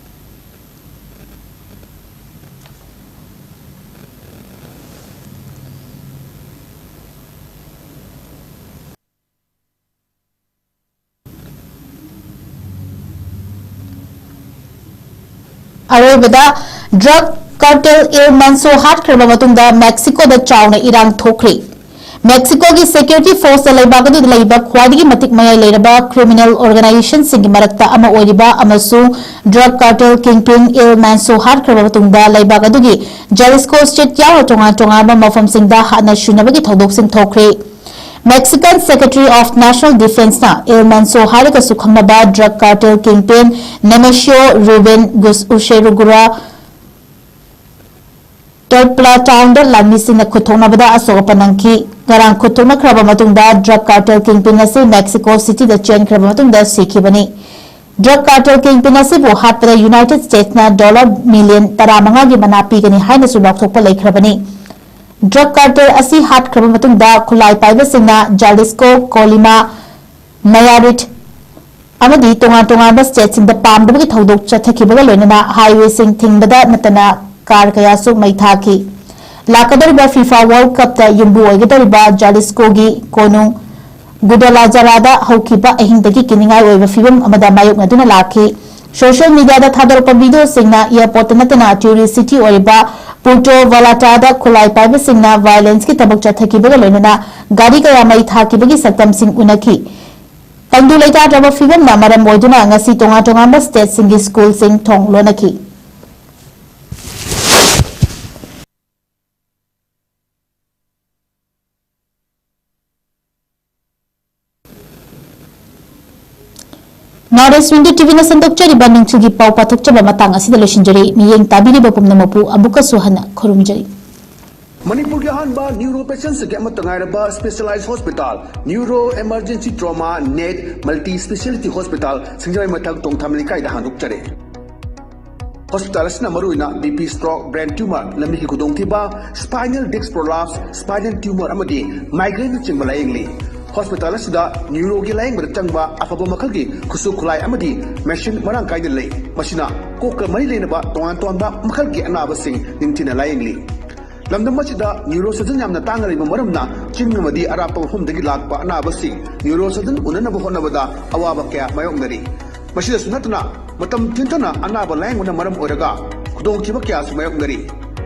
ꯑꯔꯣꯏꯕꯗ, drug cartel El Menso ꯍꯥꯠꯈ꯭ꯔꯕ ꯃꯇꯨꯡꯗ ꯃꯦꯛꯁꯤꯀꯣꯗ ꯆꯥꯎꯅ ꯏꯔꯥꯡ ꯊꯣꯛꯈ꯭ꯔꯦ꯫ ꯃꯦꯛꯁꯤꯀꯣꯒꯤ security forceꯇ ꯂꯩꯕꯥꯛ ꯑꯗꯨꯗ ꯂꯩꯕ ꯈ꯭ꯋꯥꯏꯗꯒꯤ ꯃꯇꯤꯛ ꯃꯌꯥꯏ ꯂꯩꯔꯕ criminal organizationꯁꯤꯡꯒꯤ ꯃꯔꯛꯇ ꯑꯃ ꯑꯣꯏꯔꯤꯕ ꯑꯃꯁꯨꯡ drug cartel kingpin El Menso ꯍꯥꯠꯈ꯭ꯔꯕ ꯃꯇꯨꯡꯗ ꯂꯩꯕꯥꯛ ꯑꯗꯨꯒꯤ Jalisco state ꯌꯥꯎꯅ ꯇꯣꯉꯥꯟ ꯇꯣꯉꯥꯟꯕ ꯃꯐꯝꯁꯤꯡꯗ ꯍꯥꯠꯅ ꯁꯨꯅꯕꯒꯤ ꯊꯧꯗꯣꯛꯁꯤꯡ ꯊꯣꯛꯈ꯭ꯔꯦ꯫ Mexican Secretary of National Defenceꯅ El Menso ꯍꯥꯏꯔꯒꯁꯨ ꯈꯪꯅꯕ drug cartel kingpin Nemesio Ruben Gus Ushirugura Tlalpan townꯗ ꯂꯥꯟꯃꯤꯁꯤꯡꯅ ꯈꯨꯠ ꯊꯣꯛꯅꯕꯗ ꯑꯁꯣꯛ ꯑꯄꯟ ꯅꯪꯈꯤ꯫ ꯉꯔꯥꯡ ꯈꯨꯠ ꯊꯣꯛꯅꯈ꯭ꯔꯕ ꯃꯇꯨꯡꯗ drug cartel kingpin ꯑꯁꯤ Mexico Cityꯗ ꯆꯦꯟꯈ꯭ꯔꯕ ꯃꯇꯨꯡꯗ ꯁꯤꯈꯤꯕꯅꯤ꯫ Drug cartel kingpin ꯑꯁꯤꯕꯨ ꯍꯥꯠꯄꯗ United Statesꯅ dollar million ꯇꯔꯥꯃꯉꯥꯒꯤ ꯃꯅꯥ ꯄꯤꯒꯅꯤ ꯍꯥꯏꯅꯁꯨ ꯂꯥꯎꯊꯣꯛꯄ ꯂꯩꯈ꯭ꯔꯕꯅꯤ꯫ Drug cartel ꯑꯁꯤ ꯍꯥꯠꯈ꯭ꯔꯕ ꯃꯇꯨꯡꯗ ꯈꯨꯠꯂꯥꯏ ꯄꯥꯏꯕꯁꯤꯡꯅ Jalisco, Colima, Nayarit ꯑꯃꯗꯤ ꯇꯣꯉꯥꯟ ꯇꯣꯉꯥꯟꯕ stateꯁꯤꯡꯗ ꯄꯥꯝꯗꯕꯒꯤ ꯊꯧꯗꯣꯛ ꯆꯠꯊꯈꯤꯕꯒ ꯂꯣꯏꯅꯅ highwayꯁꯤꯡ ꯊꯤꯡꯕꯗ ꯅꯠꯇꯅ car ꯀꯌꯥꯁꯨ ꯃꯩ ꯊꯥꯈꯤ꯫ ꯂꯥꯛꯀꯗꯧꯔꯤꯕ FIFA World Cupꯇ ꯌꯨꯝꯕꯨ ꯑꯣꯏꯒꯗꯧꯔꯤꯕ Jaliscoꯒꯤ ꯀꯣꯅꯨꯡ Guadalajaraꯗ ꯍꯧꯈꯤꯕ ꯑꯍꯤꯡꯗꯒꯤ ꯀꯤꯅꯤꯡꯉꯥꯏ ꯑꯣꯏꯕ ꯐꯤꯕꯝ ꯑꯃꯗ ꯃꯥꯌꯣꯛꯅꯗꯨꯅ ꯂꯥꯛꯈꯤ꯫ Social mediaꯗ ꯊꯥꯗꯣꯔꯛꯄ videoꯁꯤꯡꯅ airportꯇ ꯅꯠꯇꯅ tourist city ꯑꯣꯏꯔꯤꯕ Puerto Vallartada ꯈꯨꯠꯂꯥꯏ ꯄꯥꯏꯕꯁꯤꯡꯅ violenceꯀꯤ ꯊꯕꯛ ꯆꯠꯊꯈꯤꯕꯒ ꯂꯣꯏꯅꯅ ꯒꯥꯔꯤ ꯀꯌꯥ ꯃꯩ ꯊꯥꯈꯤꯕꯒꯤ ꯁꯛꯇꯝꯁꯤꯡ ꯎꯅꯈꯤ꯫ ꯇꯪꯗꯨ ꯂꯩꯇꯥꯗ꯭ꯔꯕ ꯐꯤꯕꯝꯅ ꯃꯔꯝ ꯑꯣꯏꯗꯨꯅ ꯉꯁꯤ ꯇꯣꯉꯥꯟ ꯇꯣꯉꯥꯟꯕ stateꯁꯤꯡꯒꯤ schoolꯁꯤꯡ ꯊꯣꯡ ꯂꯣꯟꯅꯈꯤ꯫ North East Window T V-ꯅ ꯁꯟꯗꯣꯛꯆꯔꯤꯕ ꯅꯨꯡꯊꯤꯜꯒꯤ ꯄꯥꯎ ꯄꯥꯊꯣꯛꯆꯕ ꯃꯇꯥꯡ ꯑꯁꯤꯗ ꯂꯣꯏꯁꯤꯟꯖꯔꯤ꯫ ꯃꯤꯠꯌꯦꯡ ꯇꯥꯕꯤꯔꯤꯕ ꯄꯨꯝꯅꯃꯛꯄꯨ ꯑꯃꯨꯛꯀꯁꯨ ꯍꯟꯅ ꯈꯨꯔꯨꯝꯖꯔꯤ꯫ ꯃꯅꯤꯄꯨꯔꯒꯤ ꯑꯍꯥꯟꯕ ꯅ꯭ꯌꯨꯔꯣ ꯄꯦꯁꯦꯟꯁꯤꯡꯒꯤ ꯑꯃꯠꯇ ꯉꯥꯏꯔꯕ specialise hospital, neuro emergency trauma net multi speciality hospital, ꯁꯤꯡꯖꯃꯩ ꯃꯊꯛ ꯇꯣꯡꯊꯥꯃ ꯂꯩꯀꯥꯏꯗ ꯍꯥꯡꯗꯣꯛꯆꯔꯦ꯫ ꯍꯣꯁꯄꯤꯇꯥꯜ ꯑꯁꯤꯅ ꯃꯔꯨꯑꯣꯏꯅ B P stroke, brain tumour, ꯂꯝꯕꯤꯒꯤ ꯈꯨꯗꯣꯡꯊꯤꯕ, spinal disc prolapse, spinal tumour ꯑꯃꯗꯤ ꯃꯥꯏꯒ꯭ꯔꯦꯟꯅꯆꯤꯡꯕ ꯂꯥꯌꯦꯡꯂꯤ꯫ ꯍꯣꯁꯄꯤꯇꯥꯜ ꯑꯁꯤꯗ ꯅ꯭ꯌꯨꯔꯣꯒꯤ ꯂꯥꯌꯦꯡꯕꯗ ꯆꯪꯕ ꯑꯐꯕ ꯃꯈꯜꯒꯤ ꯈꯨꯠꯁꯨ ꯈꯨꯠꯂꯥꯏ ꯑꯃꯗꯤ ꯃꯦꯁꯤꯟ ꯃꯔꯥꯡ ꯀꯥꯏꯅ ꯂꯩ꯫ ꯃꯁꯤꯅ ꯀꯣꯛꯀ ꯃꯔꯤ ꯂꯩꯅꯕ ꯇꯣꯉꯥꯟ ꯇꯣꯉꯥꯟꯕ ꯃꯈꯜꯒꯤ ꯑꯅꯥꯕꯁꯤꯡ ꯅꯤꯡꯊꯤꯅ ꯂꯥꯌꯦꯡꯂꯤ꯫ ꯂꯝꯗꯝ ꯑꯁꯤꯗ ꯅ꯭ꯌꯨꯔꯣ ꯁꯔꯖꯟ ꯌꯥꯝꯅ ꯇꯥꯡꯅ ꯂꯩꯕ ꯃꯔꯝꯅ ꯆꯤꯡ ꯑꯃꯗꯤ ꯑꯔꯥꯞꯄ ꯃꯐꯝꯗꯒꯤ ꯂꯥꯛꯄ ꯑꯅꯥꯕꯁꯤꯡ ꯅ꯭ꯌꯨꯔꯣ ꯁꯔꯖꯟ ꯎꯅꯅꯕ ꯍꯣꯠꯅꯕꯗ ꯑꯋꯥꯕ ꯀꯌꯥ ꯃꯥꯌꯣꯛꯅꯔꯤ꯫ ꯃꯁꯤꯗꯁꯨ ꯅꯠꯇꯅ ꯃꯇꯝ ꯊꯤꯟꯊꯅ ꯑꯅꯥꯕ ꯂꯥꯌꯦꯡꯕꯅ ꯃꯔꯝ ꯑꯣꯏꯔꯒ ꯈꯨꯗꯣꯡꯊꯤꯕ ꯀꯌꯥꯁꯨ ꯃꯥꯌꯣꯛꯅꯔꯤ꯫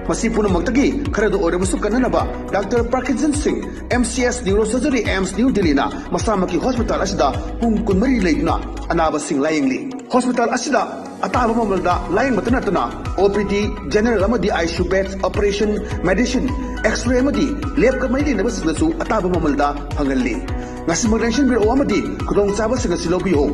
ꯃꯁꯤ ꯄꯨꯝꯅꯃꯛꯇꯒꯤ ꯈꯔꯗ ꯑꯣꯏꯔꯕꯁꯨ ꯀꯟꯅꯅꯕ ꯗꯥꯛꯇꯔ ꯄ꯭ꯔꯀꯤꯖꯟ ꯁꯤꯡ, M C S Neurosurgery, AIIMS New Delhi-ꯅ ꯃꯁꯥꯃꯛꯀꯤ ꯍꯣꯁꯄꯤꯇꯥꯜ ꯑꯁꯤꯗ ꯄꯨꯡ ꯀꯨꯟꯃꯔꯤ ꯂꯩꯗꯨꯅ ꯑꯅꯥꯕꯁꯤꯡ ꯂꯥꯌꯦꯡꯂꯤ꯫ ꯍꯣꯁꯄꯤꯇꯥꯜ ꯑꯁꯤꯗ ꯑꯇꯥꯕ ꯃꯃꯜꯗ ꯂꯥꯌꯦꯡꯕꯇ ꯅꯠꯇꯅ O P D, general ꯑꯃꯗꯤ I C U beds, operation, medicine, X-ray ꯑꯃꯗꯤ ꯂꯦꯕꯀ ꯃꯔꯤ ꯂꯩꯅꯕꯁꯤꯡꯗꯁꯨ ꯑꯇꯥꯕ ꯃꯃꯜꯗ ꯐꯪꯍꯜꯂꯤ꯫ ꯉꯁꯤꯃꯛ ꯂꯦꯡꯁꯤꯟꯕꯤꯔꯛꯑꯣ ꯑꯃꯗꯤ ꯈꯨꯗꯣꯡꯆꯥꯕꯁꯤꯡ ꯑꯁꯤ ꯂꯧꯕꯤꯌꯨ꯫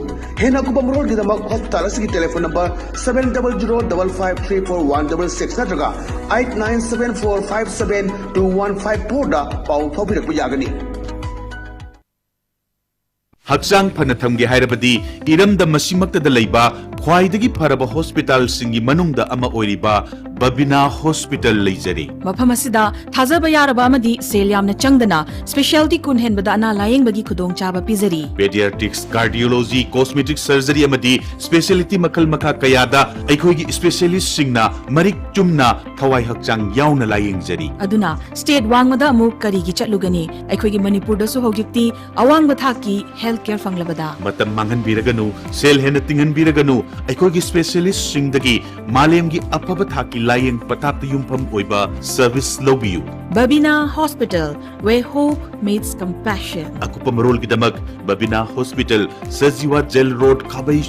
ꯍꯦꯟꯅ ꯑꯀꯨꯞꯄ ꯃꯔꯣꯜꯒꯤꯗꯃꯛ ꯍꯣꯁꯄꯤꯇꯥꯜ ꯑꯁꯤꯒꯤ telephone number seven double zero double five three four one double six ꯅꯠꯇ꯭ꯔꯒ eight nine seven four five seven two one five four ꯗ ꯄꯥꯎ ꯐꯥꯎꯕꯤꯔꯛꯄ ꯌꯥꯒꯅꯤ꯫ ꯍꯛꯆꯥꯡ ꯐꯅ ꯊꯝꯒꯦ ꯍꯥꯏꯔꯕꯗꯤ ꯏꯔꯝꯗꯝ ꯑꯁꯤꯃꯛꯇꯗ ꯂꯩꯕ ꯈ꯭ꯋꯥꯏꯗꯒꯤ ꯐꯔꯕ ꯍꯣꯁꯄꯤꯇꯥꯜꯁꯤꯡꯒꯤ ꯃꯅꯨꯡꯗ ꯑꯃ ꯑꯣꯏꯔꯤꯕ ꯕꯕꯤꯅꯥ ꯍꯣꯁꯄꯤꯇꯥꯜ ꯂꯩꯖꯔꯤ꯫ ꯃꯐꯝ ꯑꯁꯤꯗ ꯊꯥꯖꯕ ꯌꯥꯔꯕ ꯑꯃꯗꯤ ꯁꯦꯜ ꯌꯥꯝꯅ ꯆꯪꯗꯅ ꯁ꯭ꯄꯦꯁꯤꯌꯦꯂꯤꯇꯤ ꯀꯨꯟ ꯍꯦꯟꯕꯗ ꯑꯅꯥ ꯂꯥꯌꯦꯡꯕꯒꯤ ꯈꯨꯗꯣꯡꯆꯥꯕ ꯄꯤꯖꯔꯤ꯫ ꯄꯦꯗꯤꯌꯥꯇ꯭ꯔꯤꯛꯁ, ꯀꯥꯔꯗꯤꯑꯣꯂꯣꯖꯤ, ꯀꯣꯁꯃꯦꯇꯤꯛ ꯁꯔꯖꯔꯤ ꯑꯃꯗꯤ ꯁ꯭ꯄꯦꯁꯤꯌꯦꯂꯤꯇꯤ ꯃꯈꯜ ꯃꯈꯥ ꯀꯌꯥꯗ ꯑꯩꯈꯣꯏꯒꯤ ꯁ꯭ꯄꯦꯁꯤꯌꯦꯂꯤꯁꯁꯤꯡꯅ ꯃꯔꯤꯛ ꯆꯨꯝꯅ ꯊꯋꯥꯏ ꯍꯛꯆꯥꯡ ꯌꯥꯎꯅ ꯂꯥꯌꯦꯡꯖꯔꯤ꯫ ꯑꯗꯨꯅ ꯁ꯭ꯇꯦꯠ ꯋꯥꯡꯃꯗ ꯑꯃꯨꯛ ꯀꯔꯤꯒꯤ ꯆꯠꯂꯨꯒꯅꯤ? ꯑꯩꯈꯣꯏꯒꯤ ꯃꯅꯤꯄꯨꯔꯗꯁꯨ ꯍꯧꯖꯤꯛꯇꯤ ꯑꯋꯥꯡꯕ ꯊꯥꯛꯀꯤ ꯍꯦꯜꯊ ꯀꯦꯌꯔ ꯐꯪꯂꯕꯗ꯫ ꯃꯇꯝ ꯃꯥꯡꯍꯟꯕꯤꯔꯒꯅꯨ, ꯁꯦꯜ ꯍꯦꯟꯅ ꯇꯤꯡꯍꯟꯕꯤꯔꯒꯅꯨ, ꯑꯩꯈꯣꯏꯒꯤ ꯁ꯭ꯄꯦꯁꯤꯌꯦꯂꯤꯁꯁꯤꯡꯗꯒꯤ ꯃꯥꯂꯦꯝꯒꯤ ꯑꯐꯕ ꯊꯥꯛꯀꯤ ꯂꯥꯌꯦꯡ ꯄꯊꯥꯞꯇ ꯌꯨꯝꯐꯝ ꯑꯣꯏꯕ ꯁꯔꯚꯤꯁ ꯂꯧꯕꯤꯌꯨ꯫ Babina Hospital, where hope meets compassion. ꯑꯀꯨꯞꯄ ꯃꯔꯣꯜꯒꯤꯗꯃꯛ ꯕꯕꯤꯅꯥ ꯍꯣꯁꯄꯤꯇꯥꯜ, ꯁꯖꯤꯋꯥ ꯖꯦꯜ ꯔꯣꯗ, ꯈꯥꯕꯩ